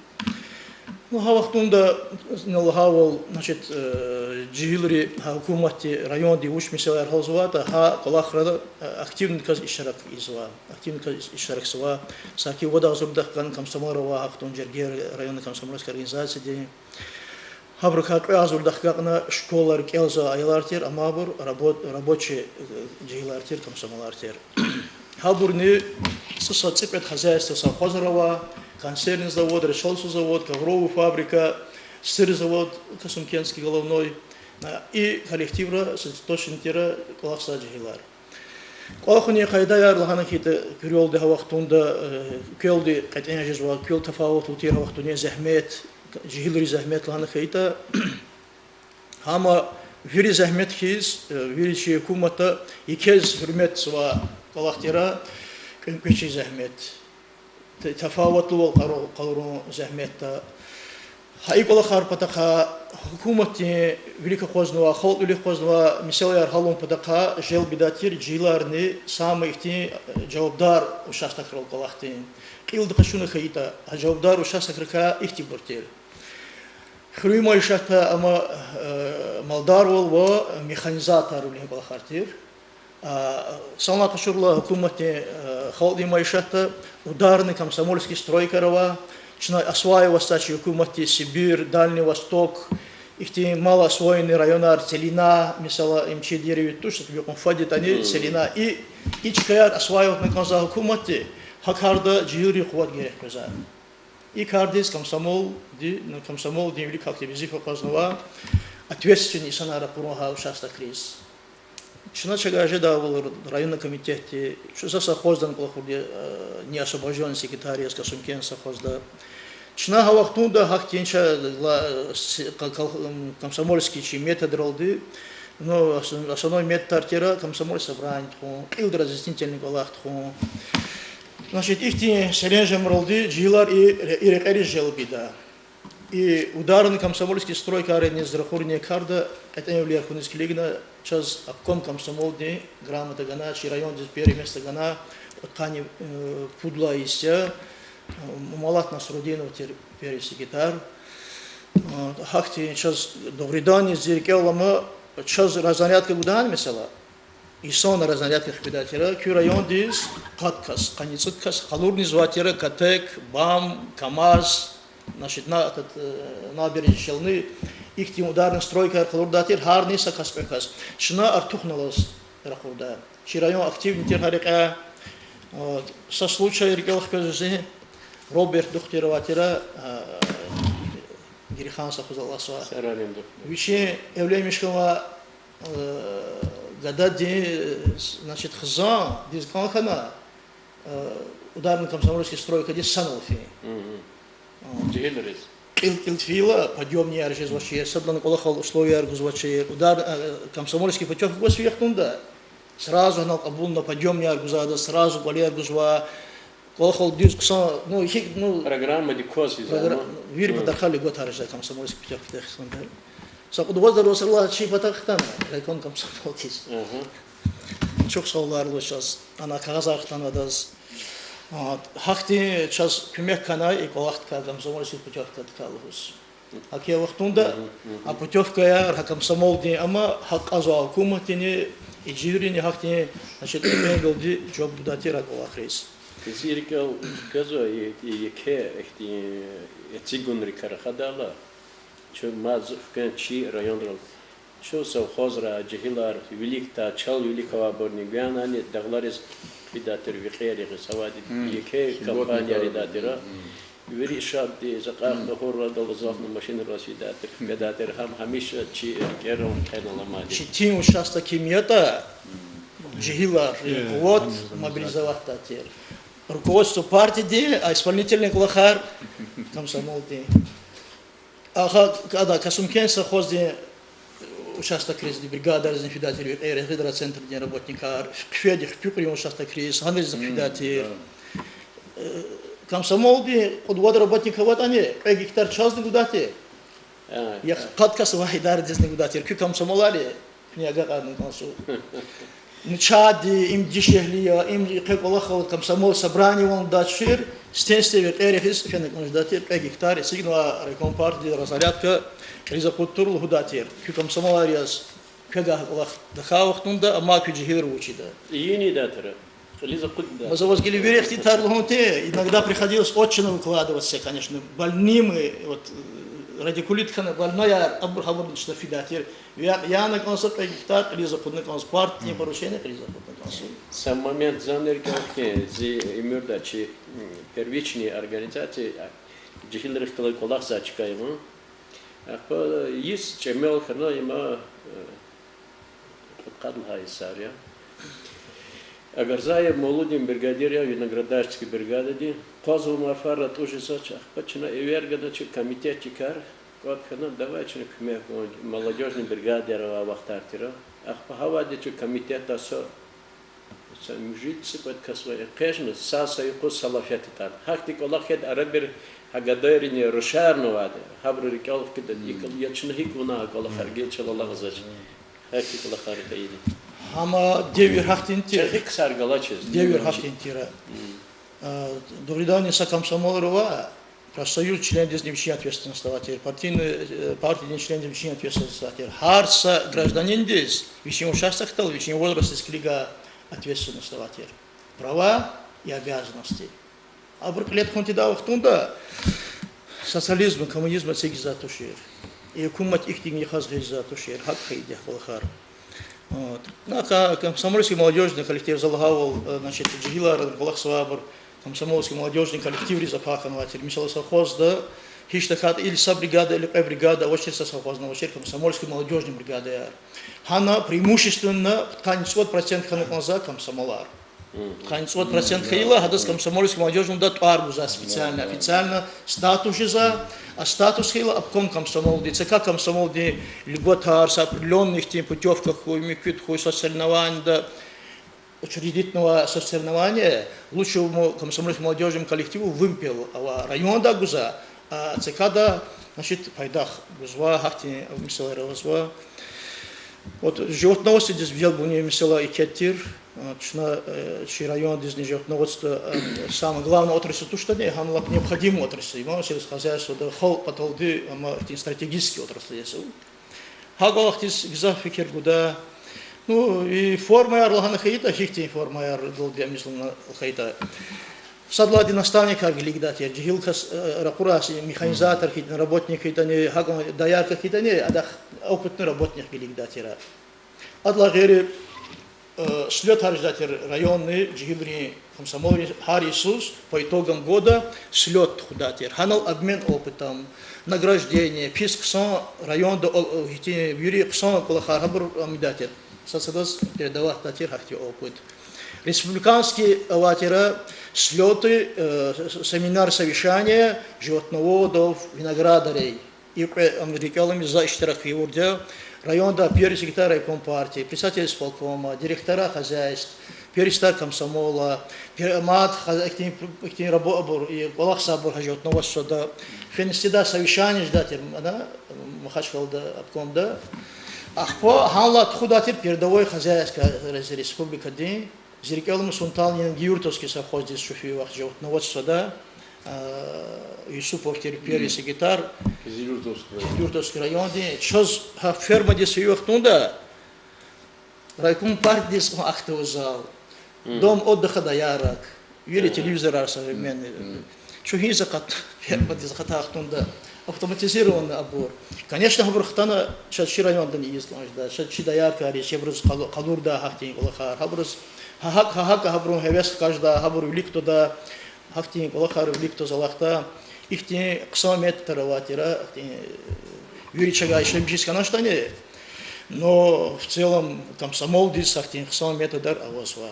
Ну, гьа вахтунда, ина лагьайвал, значит, жегьилри гьа гьукуматди, районди вуч месэлаяр гьалзаватӏа, гьа кӏвалахра активниказ иштирак ийизва, активниказ иштиракзава. Саки вад агъзур дахгана комсомолар ава гьахьтин жергер районный комсомольский организациядин. Гьабурукай кьве агъзур дахгакьна школара кӏелзавай аялар тир, амма абур рабо-, рабочий жегьилар тир, комсомолар тир. Гьабурни цӏусад-цӏикьвед хозяйство, совхозар ава, консервный завод, решетчатый завод, ковровая фабрика, сыр завод, Касумкентский головной, и коллективра сосредоточенный тир кӏвалахзавай жегьилар. Кӏвалахунин къайдаяр лагьана хьайитӏа, куьрелди гьа вахтунда, куьрелди кьетӏен жезва, куьрелди тафаватлу тир гьа вахтунин зегьмет, жегьилрин зегьмет лагьана хьайитӏа, гьама вири зегьмет хьиз, вири чи гьукуматда екез гьуьрметзавай кӏвалах тир кӏвенкӏвечин зегьмет, тафаватлувал къалурун, къалурун зегьметда. Гьа и кӏвалахар патахъай, гьукуматдин вилик акъвазнавай, халкьдин вилик акъвазнавай месэлаяр гьялун патахъай желбдай тир жегьиларни сама ихьтин жавабдар участокрал кӏвалахдин. Кьилди къачуна хьайитӏа, гьа жавабдар участокракай ихьтинбур тир. Хуьруьн майишатда, амма малдарвал ва механизаторвилин кӏвалахар тир. Санлай къачурла, гьукуматдин, халкьдин майишатда ударный комсомольский стройкаяр ава, чна осваиватьзава чи гьукуматди Сибирь, Дальний Восток, ихьтин мало освоенный районар, Целина, месела, им чи девирда туш, са кьве-кьве йикъун фад ятӏани Целина, и, и чкаяр осваиватьна кӏанзава гьукуматди, гьа карда жегьилрин къуват герек къвезва. И кардиз комсомолди, ну, комсомолдин вилик активизив акъвазнава, ответственный инсанар ракъурун гьа участокриз. Чна чавай жедайвал районный комитетди, чун са совхозда кӏвалахурди, неосвобождённый секретарь яз Касумкент совхозда. Чна гьа вахтунда гьахьтин ча-, ла-, с-, ка-, кал-, м, комсомольский чи методралди, ну, ос-, основной методар тир комсомольский собрание тухун, кьилди разъяснительный кӀвалах тухун. Значит, ихьтин серенжемралди жегьилар и ре-, и рекьериз желбида. И ударный комсомольский стройкайриз рахурунин карда кьетӀенвилер хьуниз килигна, чаз обком комсомолдин грамота гана, чи райондиз первое место гана, кьудкъанни, э, пуд лагьай йис я, э, Мумалат Насрудинов тир первый секретарь. Э, гьахьтин чаз дугъриданни зи рикӀел алама, чаз разнарядка гудани, месела, инсанар разнарядка хкведай тир, куь райондиз къад кас, къанни цӀуд кас къалурзавай тир, КАТЕК, БАМ, КАМАЗ, значит, на этот, э, набережный Челны, ихьтин ударный стройкаяр къалурдай тир, гьарни са кас-кьве кас. Чна артухараллаз ракъурдай. Чи район активный тир гьа рекьяй. Вот. Са случай рикӀел хквезва зи, Роберт духтур авай тир, э, Гирихан са хуьзалласва. Вичин эвленмиш хьанвай, э, гададин, значит, хизандиз кӀан хьана, э, ударный комсомольский стройкадиз санал фин. Кьил-кьил фейила, подъёмныйяр жезвачир, садлани кӀвалахал условияр гузвачир, удар, э, комсомольский путёвка гваз фейи вахтунда, сразу гьанал кьабулна, подъёмныйяр гузвайдаз, сразу кӀвалер гузва, кӀвалахал дуьз хъсан, ну, гьикӀ, ну, программадик кваз физва, програ-, ну, вири патахъай льготаяр жезвай комсомольский путёвкадихъ хьана. Са кьуд-вад варз Расулла чи патахъ хтана, райком комсомолдиз. Чухсагъулар лугьуз чаз, ана кагъазар хтана адаз. А, гьахьтин чаз куьмек хьана и кӀвалахдикай, комсомольский путёвкадикай лугьуз. ГьакӀ я вахтунда а путёвкаяр, гьа комсомолдин, амма гьакӀ кьазва гьукуматдини, и жуьрени гьахьтин, значит, кьетӀенвилелди жаваб гудай тир а кӀвалахриз. Зи рикӀел хквезва и, и еке ихьтин эцигунрикай рахадайла, чун мад хквен чи районрал, чун совхозра жегьилар, виликдай, чал вилик авайбурни гвенани дагълариз фидай тир, векьер ягъиз, авайди еке компанияр ийидай тир. Вири шадди, закьахна гьурралди, залазни машинралди фидай тир, хкведай тир, гьам гьамиша чи рикӀерал къене аламайди. Четин участок ким ятӀа, жегьилар, э, къуват мобилизоватьдай тир. Руководство партиядин, а исполнительный кӀвалахар комсомолдин. Ахпа ада Касумкент совхоздин участокризни, бригадаризни фидай тир векьер, гъидроцентрдин работникар, хъфеди, хъфи кьуьлуьн участокриз, гьанризни хъфидай тир. Э, комсомолдин кьуд-вад работник аватӀани, кьве гектар чазни гудай тир. Я къад кас авай идарадизни гудай тир, куь комсомолар я, куьне агакьарна кӀанзава. Ну, чади, им дишегьли я, им къе кӀвалахал, комсомол собрание авун гудай тушир, сифте-сифте векьер ягъиз фена кӀан жедай тир, кьве гектар эцигнава райком партиядиз, разнарядка кьилиз акъудиз тур лугьудай тир. Куь комсомолар яз, квевай кӀвалах тахьай вахтунда, амма куь жегьилри вуч ийида? Ийин ийидай тир, кьилиз акъуддай. Ма за ваз гила вири ихтилатар лугьун тир, иногда приходилось очно выкладываться, конечно, больными, вот, э, радикулит хьана больнойяр, абур гьабурни чна фидай тир. Векь яна кӀанзава кьве гектар, кьилиз акъудна кӀанзава, партиядин поручение кьилиз акъудна кӀанзава. Са момент зани рикӀел хкин, зи уьмуьрда чи, м, первичный организация, а, жегьилрихъ галаз кӀвалахзавай чка я ман. Ахпа йис чӀемел хьана, има, э, кьудкъад лагьай йисар я. Агарзаев Мавлудин бригадир я, Виноградарский бригададин. Къвазва марфар ратӀуз жезвач, ахпа чна эвер гана чи комитетдикай, кӀватӀ хьана, давай чна куьмек авун, молодёжный бригадаяр авай вахтар тир. Ахпа гьавайди чи комитетдай са, са муьжуьд-цӀикьвед кас ва экъечӀна, са, са юкъуз салафет атана. Гьахьтин кӀвалах хьайитӀа, арабир гьа гадайрини рушарнавайди, гьабуру рикӀел хкида, я чна гьикӀ авуна гьа кӀвалахар, гила чал алакьзавач. Гьахьтин кӀвалахар хьайила. Гьама девир гьахьтин тир. ЧӀехи ксар галачиз. Девир гьахьтин тир. Э, дугъриданни са комсомолра ва профсоюз члендизни вичин ответственность авай тир, партийный, э, партиядин члендиз вичин ответственность авай тир. Гьар са гражданиндиз вичин участокдал, вичин возрастдиз килигай ответственность авай тир. Права и обязанности. Абур кьиле тухун тийидай вахтунда социализм, коммунизм эцигзавай тушир. И гьукумат ихьтин йикъаз гъизвай тушир, гьакӀ хьайиди я кӀвалахар. Вот. На ка-, комсомольский молодёжный коллектив, за лагьайвал, э, значит, жегьилар, кӀвалахзавайбур комсомольский молодёжный коллективриз пай хьанвай тир. Мисал, совхозда гьич тахьайтӀа или са бригада, или кьве бригада авачир, са совхозни авачир комсомольский молодёжный бригадаяр. Гьана преимущественно пудкъанни цӀувад процент хьана кӀанзавай комсомолар. Къанни цӀуд процент хьайила, гьадаз комсомольский молодёжный да тӀвар гузвай специально, официально статус жезва, а статус хьайила обком комсомолдин, ЦК комсомолдин льготаяр са определённый ихьтин путёвка хьуй, муькуьд хьуй, соцсоревнованиеда, учредительного соцсоревнования лучшему комсомольскому молодёжному коллективу вымпел ава, районда гузва, а ЦК-да, значит, пайдах гузва, гьахьтин месэлаяр авазва. Вот животноводстводиз вижелбунин месэла икед тир. Чна, э, чи райондизни животноводство, э, самая главная отрасль туштӀани, гьам лап необходимая отрасль я, сельское хозяйствода халкь паталди, амма ихьтин стратегический отрасль я. Гьа кӀвалахдиз гзаф фикир гуда. Ну, и формаяр лагьана хьайитӀа, гьихьтин формаяр далди амазлана хьайитӀа. Сад лагьайди наставникар килигдай тир, жегьил кас, э, ракъурай, механизатор хьайитӀани, работник хьайитӀани, гьакӀни доярка хьайитӀани, адахъ опытный работник килигдай тир. Адалай гъейри, э, слётар жедай тир районный жегьилрин комсомолрин гьар йисуз по итогам года слёт тухудай тир. Гьанал обмен опытом, награждение, пис хъсан районда, о, о, гьихьтин вири хъсан кӀвалахар гьабур амидай тир. Сад-садаз передаватьдай тир гьахьтин опыт. Республиканский авай тир слёты, э, с-, семинар, совещание животноводов, виноградарей. И кьве ам рикӀел алайни за иштирак ийида. Районда первый секретарь райком партии, председатель исполкома, директора хозяйств, первый секретарь комсомола, пе-, мад хозя-, ихьтин, ихьтин рабо-, абур, и кӀвалахзавайбур гьа животноводствода. Фена сида совещание жедай тир, ана, Махачкъалада, обкомда. Ахпа гьанлай тухудай тир передовой хозяйствояр республикадин. Зи рикӀел алайни Сунталдин Янгиюртовский совхоздиз чун фейи вахт животноводствода, а, Юсупов тир первый секретарь, Кизилюртовский район. Кизилюртовский райондин, чаз гьа фермадиз фейи вахтунда райком партиядиз кьван акт авазва, дом отдыха доярок, вири телевизорар современный. Чун гьиниз акъат, фермадиз акъатай вахтунда автоматизированный абур. Конечно, гьабур хтана чаз чи райондани ийиз кӀан жеда, чаз чи дояркайриз, чебуруз къалу-, къалурда гьахьтин кӀвалахар, гьабуруз гьа-, гьакӀ, гьа-, гьакӀ гьабурун гьевес хкажда, гьабур вилик твада, гьахьтин кӀвалахар вилик тваз алахъда, ихьтин хъсан методар авай тир, ихьтин, вири чавай ишлемишиз хьанач тани, но в целом комсомолдиз гьахьтин хъсан методар авазва.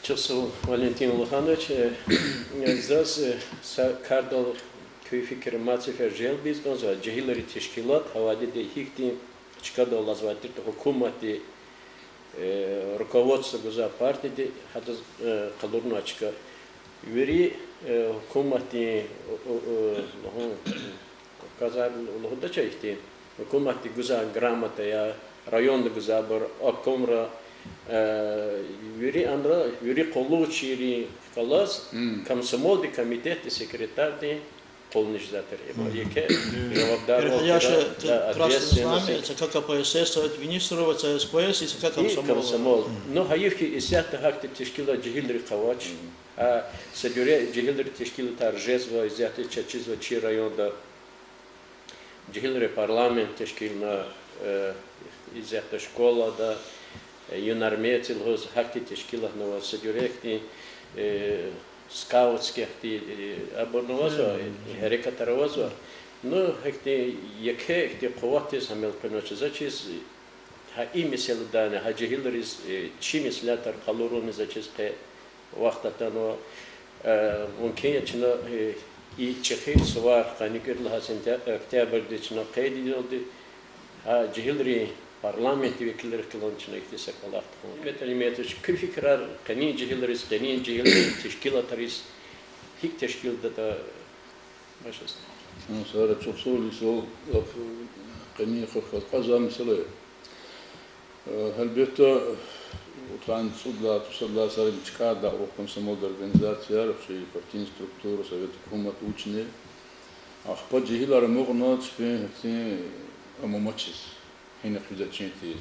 Чухсагъул, Валентин Улуханович, э, заз, э, са кардал куь фикир, мад сефер желбиз кӀанзава, жегьилрин тешкилат гьа вахтунда гьихьтин чкадал алазвай тир, гьукуматди, э, руководство гузвай партияди гьадаз, э, къалурнавай чка. Вири, э, гьукуматдин, э, э, лугьун, казар лугьудача ихьтин, гьукуматди гузвай грамотаяр, районда гузвайбур, обкомра, э, вири анра, вири къуллугъчийрин галаз комсомолдин комитетдин секретардин къулни жезвай тир. Еке жавабдарвал тир, да, ответственность. ЦК КПСС, Совет Министров, ЦСПС и ЦК комсомола. Ну, гьайиф хьи, исятда гьахьтин тешкилар жегьилрихъ авач. Гьа са жуьре жегьилрин тешкилатар жезва, исятда чаз чизва чи районда. Жегьилрин парламент тешкилна, э, исятда школада, э, юнармеец лугьуз гьахьтин тешкилатнава, са жуьре ихьтин, э, скаутский ихьтин, э, абурни авазва, э, гьерекатар авазва. Ну, гьахьтин еке ихьтин къуватдиз гьам элкъвенвач. За чиз, гьа и месэладани, гьа жегьилриз, э, чи меслятар къалурунни за чиз къе вахт атанва. Э, мумкин я чна, э, и чӀехи сувар къанни кӀуьд лагьай сентя-, октябрдиз чна къейд ийидалди, гьа жегьилрин парламентдин векилрихъ галаз чна ихьтин са кӀвалах тухун. Петр Алиметович, куь фикирар къенин жегьилриз, къенин жегьилрин тешкилатриз, гьикӀ тешкилдатӀа башламишзава. Сара чухсагъул, и суал лап къенин хквезвай месэла я. Э, гьелбетда, къанни цӀуд лагьай, цӀусад лагьай йисарин чкадал авай комсомолдин организацияр, чи партийный структура, совет, гьукумат вучни. Ахпа жегьилар амукьна чпин гьахьтин ам амачиз, гьина хуьзвачин тийиз.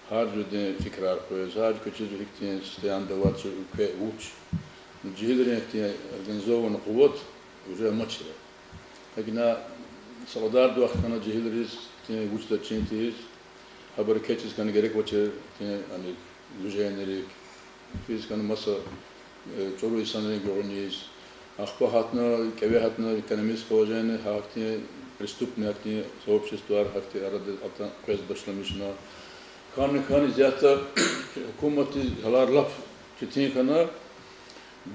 Гьар жуьредин фикирар къвез, гьар квез чизва гьихьтин состояниеда авач, кве вуч. Ну, жегьилрин гьахьтин организованный къуват уже амачир. ГьакӀни са кьадар вахт хьана жегьилриз гьахьтин вучдачир тийиз, гьабур квез чиз хьана герек авачир, гьахьтин, ана, движенийрик, физ хьана маса, э, чӀуру инсанрин гуьгъуьниз. Ахпа гьатна, кӀеве гьатна экономическое положение, гьахьтин преступный гьахьтин сообществояр гьахьтин арада атана къвез башламишна. Хьана, хьана исятда гьукуматдиз гьалар лап Четин хьана,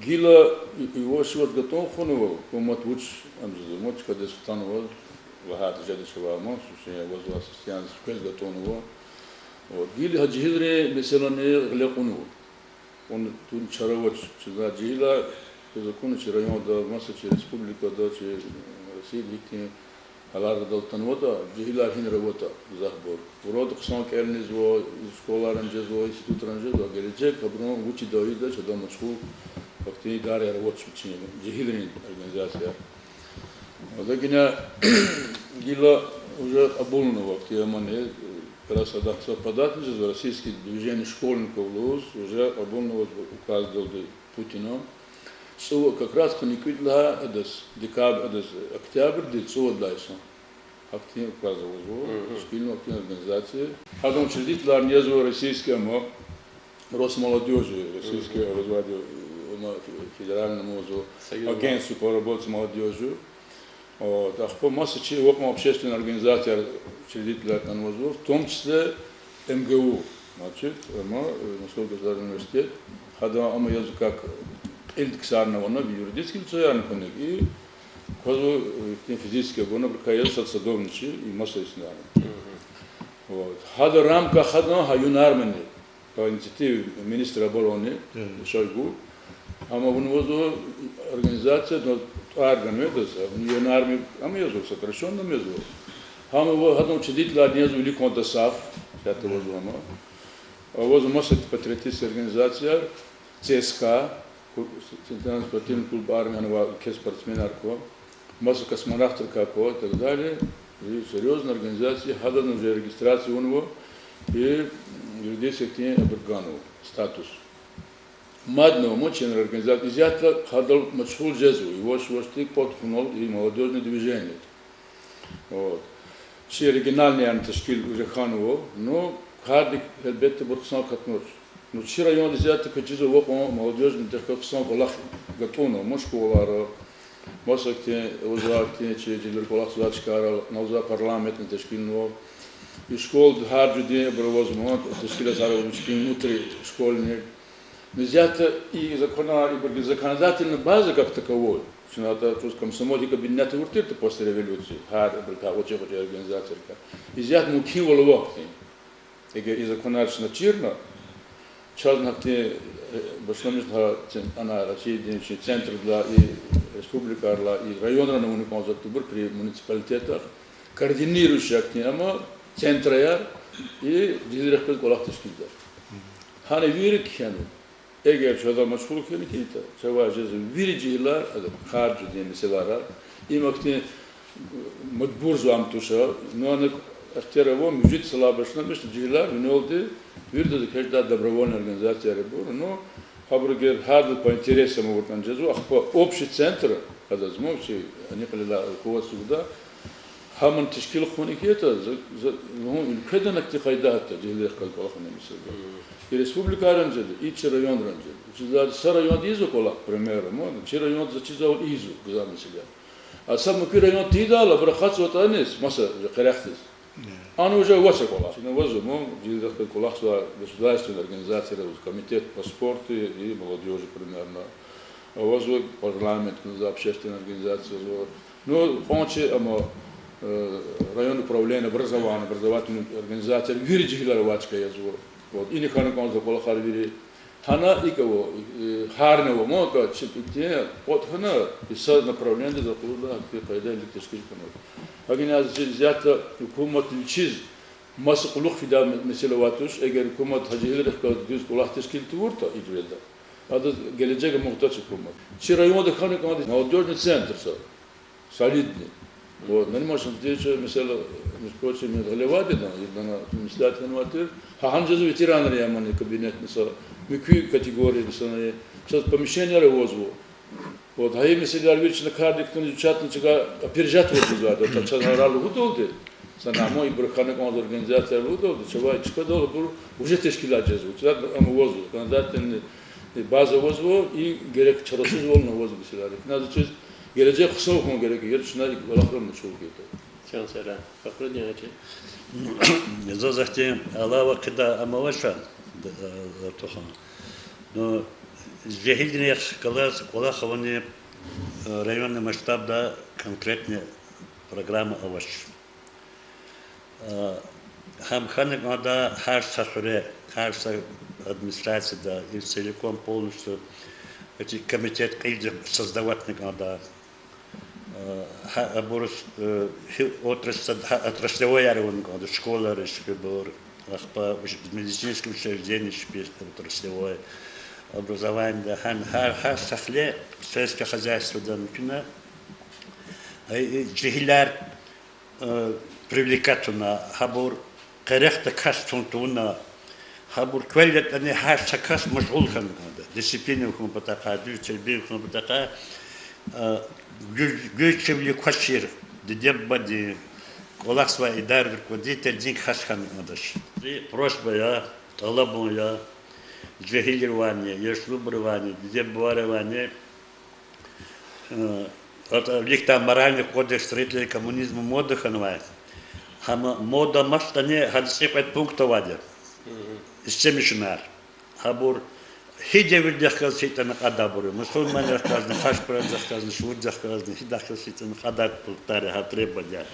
гила и-, ивач-ивач гатӀун хьунва, гьукумат вуч амжизва, вуч кадиз хтанва, лагьайтӀа жеди чавай ман, сусен вазва системдиз квез гатӀунва. Вот, гила гьа жегьилрин месэлани гъиле кьунва. Ун тун чара авач, чна жегьилар, квез акуна чи районда, маса чи республикада, чи Россияда гьихьтин гьалар гьадал атанватӀа, жегьилар гьинра аватӀа, гзафбур. Урод хъсан кӀелнизва, школайра жезва, институтрани жезва, гележег абурун вуч ийида, ийида, чаз машгъул, вахтунин идараяр авач вичин, жегьилрин организацияяр. Ада гила, гила уже кьабулнава вахтунин амани, как раз адахъ са подать жезва, российский движение школьников лугьуз, уже кьабулнава указдалди Путина. ЦӀув как раз къанни кӀуьд лагьай адаз, декабрь адаз, октябрьдин цӀувад лагьай йисан. Гьахьтин указ авазва, тешкилнава гьахьтин организация. Гьадан учредительарни язва российский ама, Росмолодёжи, российский образование, ама федеральный ама авазва, Союз. Агентство по работе с молодёжью. Вот, ахпа маса чи вакьун общественный организацияр учредитель атанвазва, в том числе МГУ, значит, ама, э, Московский государственный университет, гьада ама язва как кьилди ксарни авана, юридический лицоярни куник, и квазва, э, физически гуна, например, язва сад садовничи, и маса исни ана. Вот. Гьада рамках гьада гьа Юнармани, по инициативе министра обороны Шойгу, ама вун вазва организация, но тӀвар ганведаз, а вун Юнармани ама язва, сокращённо язва. Гьама ва гьадан учредительарни язва виликан ДОСААФ, ятӀа вазва ама. А вазва маса патриотический организацияяр, ЦСКА, ку-, Центральный спортивный клуб «Армия», гьана авай квез спортсменар ква, маса космонавтрикай ква и так далее. И серьёзный организация, гьадан уже регистрация авунва, и юридически абур ганва статус. Мадни ама чна организация, исятда гьадал машгъул жезва, ивач-ивачди кӀватӀ хьунал и молодёжное движение. Вот. Чи региональный яна тешкил уже хьанва, ну, кардик гьелбетда абур хъсан катнач. Ну, чи районда исятда квез чизва вакьун молодёжный тешкил хъсан кӀвалах гатӀунва, ма школайра, маса хьтин, ваз хьтин чи жегьилрин кӀвалахзавай чкайрал, налза парламентни тешкилнава. И школада гьар жуьредин абур авазма, тешкилзавай внутришкольный. Ну, исятда и законар, ибурун законодательная база как таковой, чна атӀа чӀавуз комсомол гьикӀ объединять авур тиртӀа после революции, гьар ибурукай гъвечӀи-гъвечӀи организациярикай, исятда мумкинвал ава ахьтин. Эгер и законар чна чирна, чаз гьахьтин, э, башламишна гьа цен-, ана Россиядин чи центрдилай и республикайрилай и районрани авуна кӀанзавайбур при муниципалитетах, координирующий гьахьтин ама центраяр и жегьилрихъ галаз кӀвалах тешкилдай. Гьана вири кхьенва. Эгер чаз машгъул хьана хьайитӀа, чавай жезва вири жегьилар, ада харждин месэлайрал, им ахьтин мажбурзавай ам туш, ну, ана ихтияр ава, муьжуьд йисалай башламишна жегьилар винелди, виридаз экечӀдай добровольный организациярбур, ну, гьабур эгер гьарда по интересам авуртӀани жезва, ахпа общий центр, адаз ма чи, ани кьилелай руководство гуда, гьамни тешкил хъувуна хьайитӀа, за, за, ну, уьлкведа ахьтин къайда гьатта жегьилрихъ галаз кӀвалахни месэла. И республикайрани жеда, и чи районрани жеда. Чизвайди са районда ийизва кӀвалах, к примеру, ма, чи районда заз чизвайвал ийизва гзаф месэла. А са муькуь районда тийидайла, абур акъатзаватӀа аниз, маса, къерехдиз. Ана уже авач а кӀвалах. Чна авазва, ма, жегьилрихъ галаз кӀвалахзавай государственный организациярзава, комитет по спорту и молодёжи, примерно. Авазва парламентдин за общественный организациязава. Ну, къванци ама, э, район управление образования, образовательный организацияяр, вири жегьилар авай чка язва. Вот, ина хьана кӀанзава кӀвалахар вири. Гьана икӀ ава, э, гьарнава, ма, ка чи пикни, вот гьана, и са направлениедиз акъудда, гьахьтин къайдайрилай тешкил хьанва. Гьакӏни аз чи исятда гьукуматдин вичиз маса кьулухъ фидай ме-, месэла авай туш, эгер гьукумат гьа жегьилрихъ галаз дуьз кӀвалах тешкил тавуртӀа и жуьреда, адаз гележег амукьдач гьукумат. Чи районда хьана кӀанда молодёжный центр са, солидный. Вот, Нариман Шамсудинович, месела, между прочим, гъилевайди я, идалай меслят хьанвай тир. Гьа гьана жезва ветеранрин, яни, кабинетни са, муькуь категориядин са, чаз помещенияр авазва. Вот, гьа и месэлаяр вири чна кардик кутуна, изучатьна чна опережать авуртӀа жезвайди я, чаз гьарар лугьудалди, са нама ибур хьана кӀанзава, организацияр лугьудалди, чавай чкадал абур уже тешкилат жезва, чна ам авазва, законодательный база авазва, и герек чарасузвални авазва месэлаяр. Икьна заз чиз, гележег хъсан хьун герек я, эгер чна и кӀвалахрал машгъул хьайитӀа. Чан сера, Фахрудин гьажи. Заз ахьтин алава хъийидай ам авач, Артухан. Ну, жегьилрихъ галаз кӀвалах авуни, э, районный масштабда конкретный программа авач. Э, гьам хьана кӀанда гьар са хуьре, гьар са администрацияда, и целиком полностью эти комитет кьилди создаватьна кӀанда. Э, гьа, абуруз, э, гьи отрасль-, гьа отраслевойяр авуна кӀанда, школайрин чпибур, ахпа уч-, медицинский учреждениейрин чпи отраслевой, образованиеда, гьа, гьа, гьар са хуьре, сельское хозяйствода муькуьна, э, жегьилар, э, привлекать авуна, гьабур къерехда кас тун тавуна, гьабур квел ятӀани гьар са кас машгъул хьана кӀанда. Дисциплина хьун патахъай, дуьз тербия хьун патахъай, э, гуьз-, гуьзчивилик квачир диде-бубадин, кӀвалахзавай идарадин руководительдин кас хьана кӀандач. Просьба я, тӀалабун я, жегьилривайни, яшлубуривайни, диде-бубайривайни, э, атӀа виликдай моральный кодекс строителей коммунизма мода хьанвай. Гьам мода амачтӀани гьада цӀикьвед пункт авайди я. Истемишунар. Гьабур гьи девирдихъ галаз гьикьван кьадарбур я, мусурманрихъ галазни, хашпурарзахъ галазни, шуурдахъ галазни, гьидахъ галаз гьикьван кьадар пунктар я, гьа требованияр.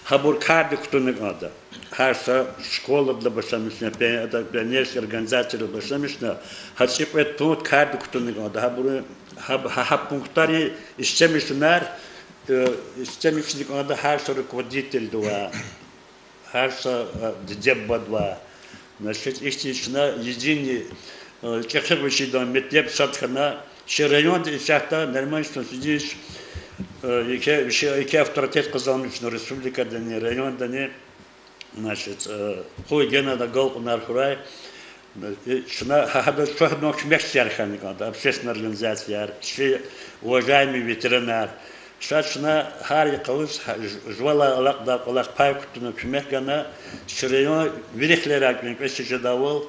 Гьабур кардик кутуна кӀанда. Гьар са школадилай башламишна, пе-, пионерский организациядилай башламишна, гьа цӀикьвед пункт кардик кутуна кӀанда. Гьабур, гьа, гьа, гьа пунктар я истемишунар, э, истемишуна кӀанда гьар са руководительдивай, гьар са, э, диде-бубадивай. Значит, ихьтин чна единый, э, чӀехи вучидан метлеб сад хьана, чи районда исятда нормально чна сидиш, э, еке, вичи еке авторитет къазанмишна республикадани, райондани. Значит, э, къуй генани агалкьунар хьурай. Э, чна гьа-, гьадаз чухъ куьмекчияр хьана кӀанда, общественный организацияр, чи уважаемый ветеранар. Ша чна гьар йикъалаз гьа-, ж-, жувалай алакьдай кӀвалах пай кутуна куьмек гана, чи район вири хилерай кӀвенкӀвеч жедайвал,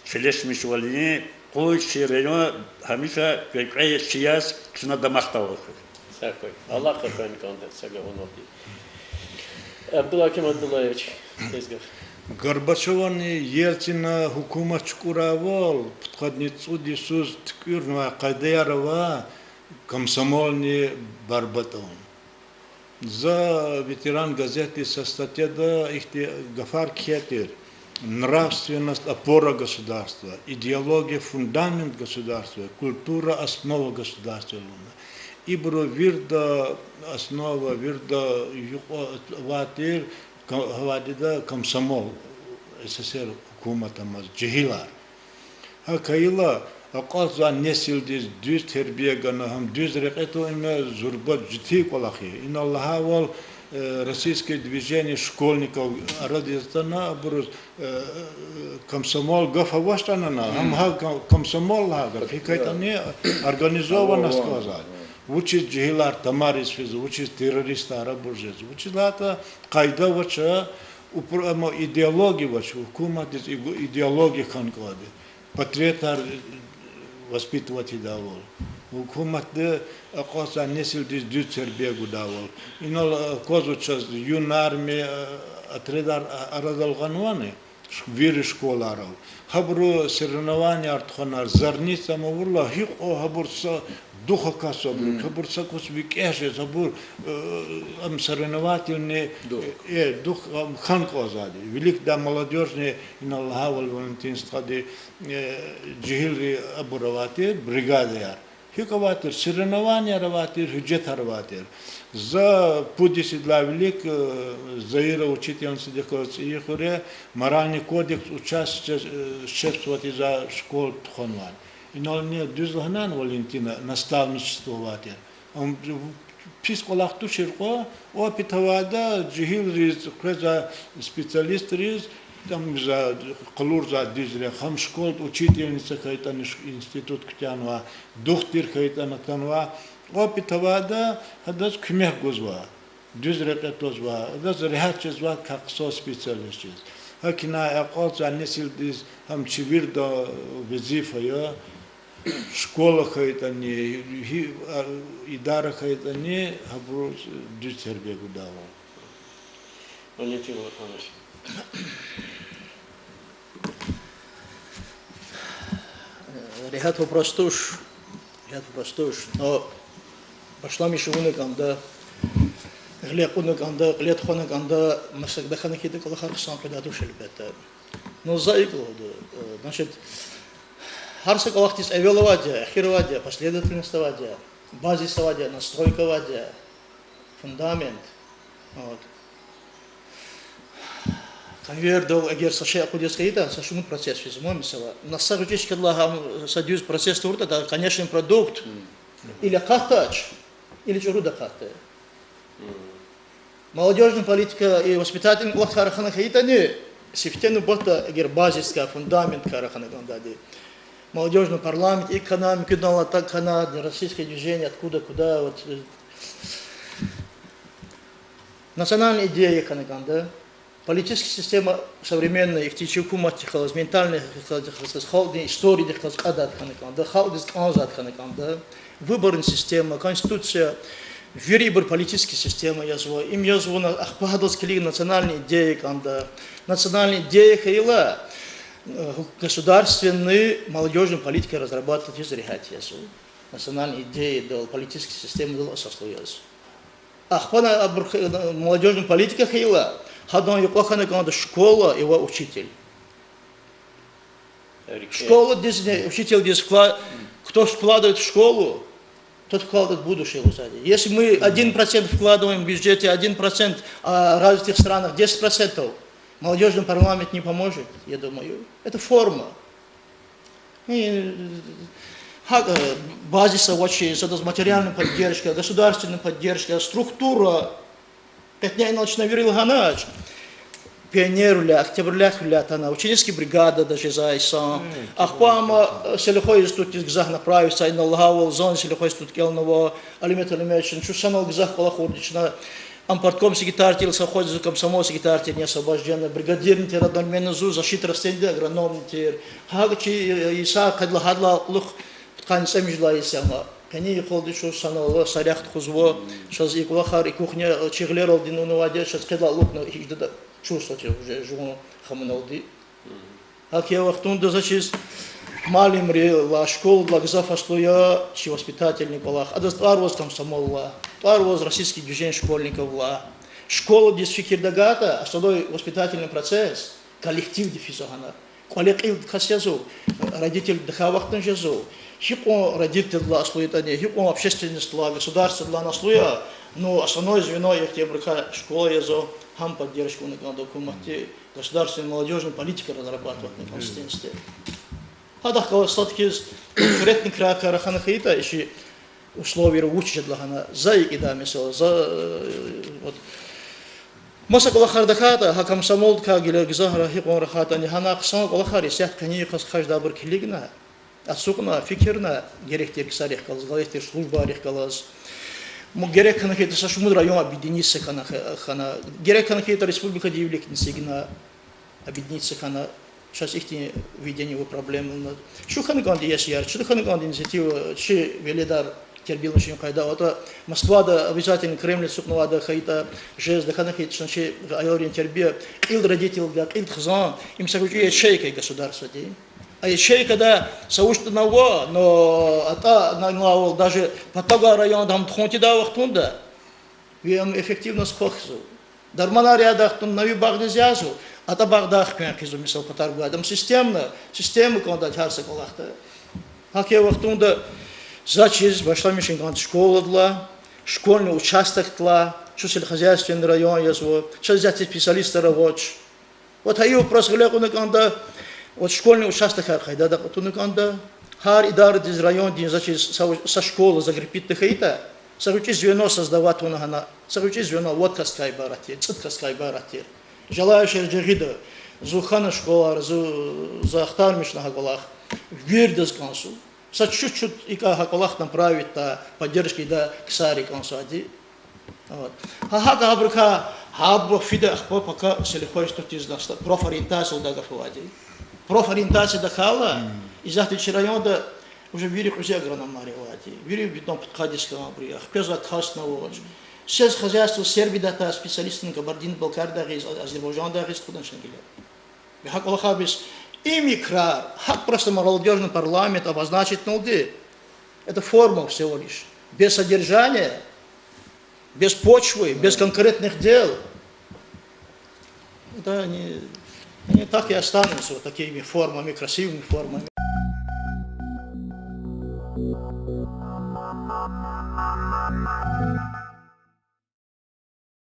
чилешмишвал ийин, къуй чи район гьамиша кӀвенкӀвеч яз чна дамахдайвал хьуй. Са хьуй. Алакьун хьана кӀанда са гафуналди. Абдулгьаким Абдуллаевич, тез гаф. Горбачевани Ельцина гьукумат чукӀурайвал, пудкъадни цӀуд йисуз туькӀуьрнавай къайдаяр ава комсомолни барбатӀун. За Ветеран газетдиз са статьяда ихьтин гафар кхьей тир: нравственность — опора государства, идеология — фундамент государства, культура — основа государства лугьуз. Ибурун вирида основа, вирида юкьва авай тир ка-, гьавайдида комсомол, СССР гьукумат амаз, жегьилар. ГьакӀ хьайила, акьалтзавай несилдиз дуьз тербия гана, гьам дуьз рекье тавун, им зурба жедай кӀвалах я. Инал лагьайвал, э, российское движение школьников арадиз атана, абуруз, э, комсомол гаф авачтӀани, гьам гьа ком-, комсомол лагьай гаф, гьикӀ хьайитӀани организованность квазвай. Вучиз жегьилар тамариз физва, вучиз террористар абур жезва, вучиз лагьайтӀа къайда авач, упр-, амма идеология авач, гьукуматдиз иде-, идеология хьана кӀанди. Патриотар воспитывать ийидайвал, гьукуматди акьалтзавай несилдиз дуьз тербия гудайвал. Инал, э, аквазва чаз юнармия, э, отрядар, э, арадал гъанвани, ш-, вири школайрал. Гьабуру соревнованияр тухвана, «Зарница» ам авурла, гьикьван гьабур са дух акатзава абурук, гьабур са кӀус викӀегь жез, гьабур, э, ам соревновательный, э, дух ам хьана кӀанзавайди. Виликдай молодёжный, инал лагьайвал, Валентин стхади, э, жегьилри абур авай тир, бригадаяр. ГьикӀ авай тир, соревнованияр авай тир, гьуьжетар авай тир. За пуд йисудлай вилик, э, Заира учительницадихъ галаз ЦӀийи хуьре моральный кодекс участие, э, чеб суватиз школа тухванвай. Инални дуьз лагьанани, Валентина, наставничество авай тир. Ам пис кӀвалах тушир кьван, опыт авайда жегьилриз, къвезвай специалистриз, там за къалурзавай дуьз рехъ, гьам школада учительница хьайитӀани, ш-, институт куьтягьнавай, духтур хьайитӀани атанвай, опыт авайда гьадаз куьмек гузва, дуьз рекье твазва, адаз регьят жезва квехъ хъсан специалист жез. ГьакӀ хьайила акьалтзавай несилдиз гьам чи вирида везифа я, школа хьайитӀани, гьи-, а, идара хьайитӀани, гьабуруз дуьз тербия гудайвал. Валентин Вахтангович. Регьят вопрос туш. Регьят вопрос туш. Но башламишун авуна кӀанда, гъиле кьуна кӀанда, кьиле тухвана кӀанда, масакӀа хьана хьайитӀа кӀвалахар хъсан къайдада туш, гьелбетда. Но за икӀ лугьуда, значит, гьар са кӀвалахдиз эвел авайди я, эхир авайди я, последовательность авайди я, базис авайди я, настройка авайди я, фундамент. Вот. Конвейердал эгер са шей акъудиз хьайитӀа, са шумуд процесс физма, месела. На са гъвечӀи чкадалай гьам са дуьз процесс тавуртӀа, конечный продукт или акъатдач, или чӀуруда акъатда. Молодёжная политика и воспитательный кӀвалахдикай рахана хьайитӀани, сифте нубатда эгер базисдикай, фундаментдикай рахана кӀандайди. Молодёжный парламент икӀ хьана, муькуьдалай тӀакӀ хьана, для российских движений, откуда, куда, вот, национальная идея хьана кӀанда, политическая система современная, ихьтин чи гьукуматдихъ галаз, ментальный халкьдихъ галаз, халкьдин историдихъ галаз кьадар хьана кӀанда, халкьдиз кӀанзавайди хьана кӀанда, выборная система, конституция, вирибур политическая система язва, им язва, ахпа гьадаз килиг национальная идея кӀанда. Национальная идея хьайила, государственный молодёжный политика разрабатывать ийиз регьят язва. Национальная идеядал, политическая системадал асаслу яз. Ахпа абур молодёжный политика хьайила, гьадан юкьва хьана кӀанда школа и ва учитель. Школадизни учительдиз вкла-, кто вкладывает в школу, тот вкладывает в будущее лугьузва. Если мы один процент вкладываем в бюджете, один процент, а в развитых странах десять процентов, молодёжный парламент не поможет, я думаю. Это форма. И, гьакӀ, базис авачиз, адаз материальная поддержка, государственная поддержка, структура. Къенин инал чна вири лагьанач. Пионервиляй, октябрьвиляй хьайила атана, ученическая бригадада жезвай инсан. Ахпа ам селихӀой институтдиз гзаф направиться, инал лагьайвал, зани селихӀой институт кӀелнава, Алимет Алимет, чун чун санал гзаф кӀвалахурди чна, ам партком секретарь тир, совхоздиз комсомол секретарь тирни освобождённый, бригадирни тир одновременно зун, защита растенийди агрономни тир. ГьакӀ чи, э, инсан къведалди гьадалай кьулухъ пудкъанни цӀемуьжуьдалай инсан я ам. Къенин йикъалди чун санал са рехъ тухузва, чаз и кӀвалахар, и кухня, э, чи гъилералди авунвайди я, чаз къведалди алукӀна гьич жеда чувствовать уже жуван хамуналди. ГьакӀ я вахтунда заз чиз муаллимрилай, школадалай гзаф аслу я чи воспитательный кӀвалах. Адаз тӀвар аваз комсомолдилай, тӀвар аваз Российский движение школьниковдилай. Школадиз фикир тагайтӀа, основной воспитательный процесс коллективди физва гьана. КӀвале кьилди кас язув, родительди тахьай вахтунда жезва. Гьикьван родительдилай аслу ятӀани, гьикьван общественностдилай, государстводилай аслу я, ну, основное звено ихьтин абурукай школа язва, гьам поддержка авуна кӀанда гьукуматди, государственная молодёжная политика разрабатывать авуна кӀанда стенсте. Гьадахъ галаз сад хьиз конкретный крарикай рахана хьайитӀа, и чи условияр вуч жеда лагьана, за икӀ ийидай месэла, за, э, вот, маса кӀвалахар тахьайтӀа, гьа комсомолдикай гила гзаф гьикьван рахайтӀани, гьана хъсан кӀвалахар исятда къенин йикъаз хаждайбур килигна, ацукьна, фикирна, герек тир ксарихъ галаз, герек тир службайрихъ галаз. М, герек хьана хьайитӀа са шумуд район объединиться хьана, хьана, герек хьана хьайитӀа республикадин виликни эцигна, объединиться хьана, чаз ихьтин видение ва проблема ана. Чун хьана кӀанда иесияр, чун хьана кӀанда инициатива, чи веледар тербиялушин къайда, атӀа Москвада обязательно Кремль ацукьнавайди хьайитӀа, жезва, хьана хьайитӀа чна чи аялрин тербия, кьилди родительдивай, кьилди хизан, им са гъвечӀи ячейка я государстводин. А ячейкада са вуч ятӀани ава, но атӀа, на, на, даже патав гвай районда гьам тухун тийидай вахтунда, ви ам эффективность квахьзава. Дарманар ядай вахтунда на ви багъдиз язва, атӀа багъдай хквен хъийизва, мисал, патав гвайди. Ам системно, система кӀандайди гьар са кӀвалахда. ГьакӀ я вахтунда заз чиз башламишун кӀанда школадилай, школьный участокдилай, чун сельскохозяйственный район язва, чаз исятда специалистар авач. Вот гьа и вопрос гъиле кьуна кӀанда, вот школьный участокар къайдада кьатӀуна кӀанда, гьар идарадиз, райондин заз чиз са, са школа закрепить хьайитӀа, са гъвечӀи звено создавать авуна гьана, са гъвечӀи звено вад касдикай ибарат тир, цӀуд касдикай ибарат тир. Желающийриз жагъида, зун хьана школайра, зун, за ахтармишна гьа кӀвалах, виридаз кӀансун. Са чуть-чуть икӀа гьа кӀвалах направить ийидай, поддержка ийидай ксари кӀансайди. Вот. Гьа, гьакӀ гьабурукай, гьабур фида ахпа пака селихӀой институтдиз, профориентациядилай гаф авайди. Профориентацияда хьайила, исятда чи районда уже вири къуьзе агрономар авайди. Вири битӀун пудкъадиз хьанвайбур я, хквезвай касни авач. Сельскохозяйство сервидатдай специалистни Кабардино-Балкариядай гъиз, Азербайжандай гъиз тухудай чна гила. Гьа кӀвалахар бес Им икрар, гьакӀ просто молодёжный парламент обозначитьналди, это форма всего лишь. Без содержания, без почвы, без конкретных дел. Это они, они так и останутся вот такими формами, красивыми формами.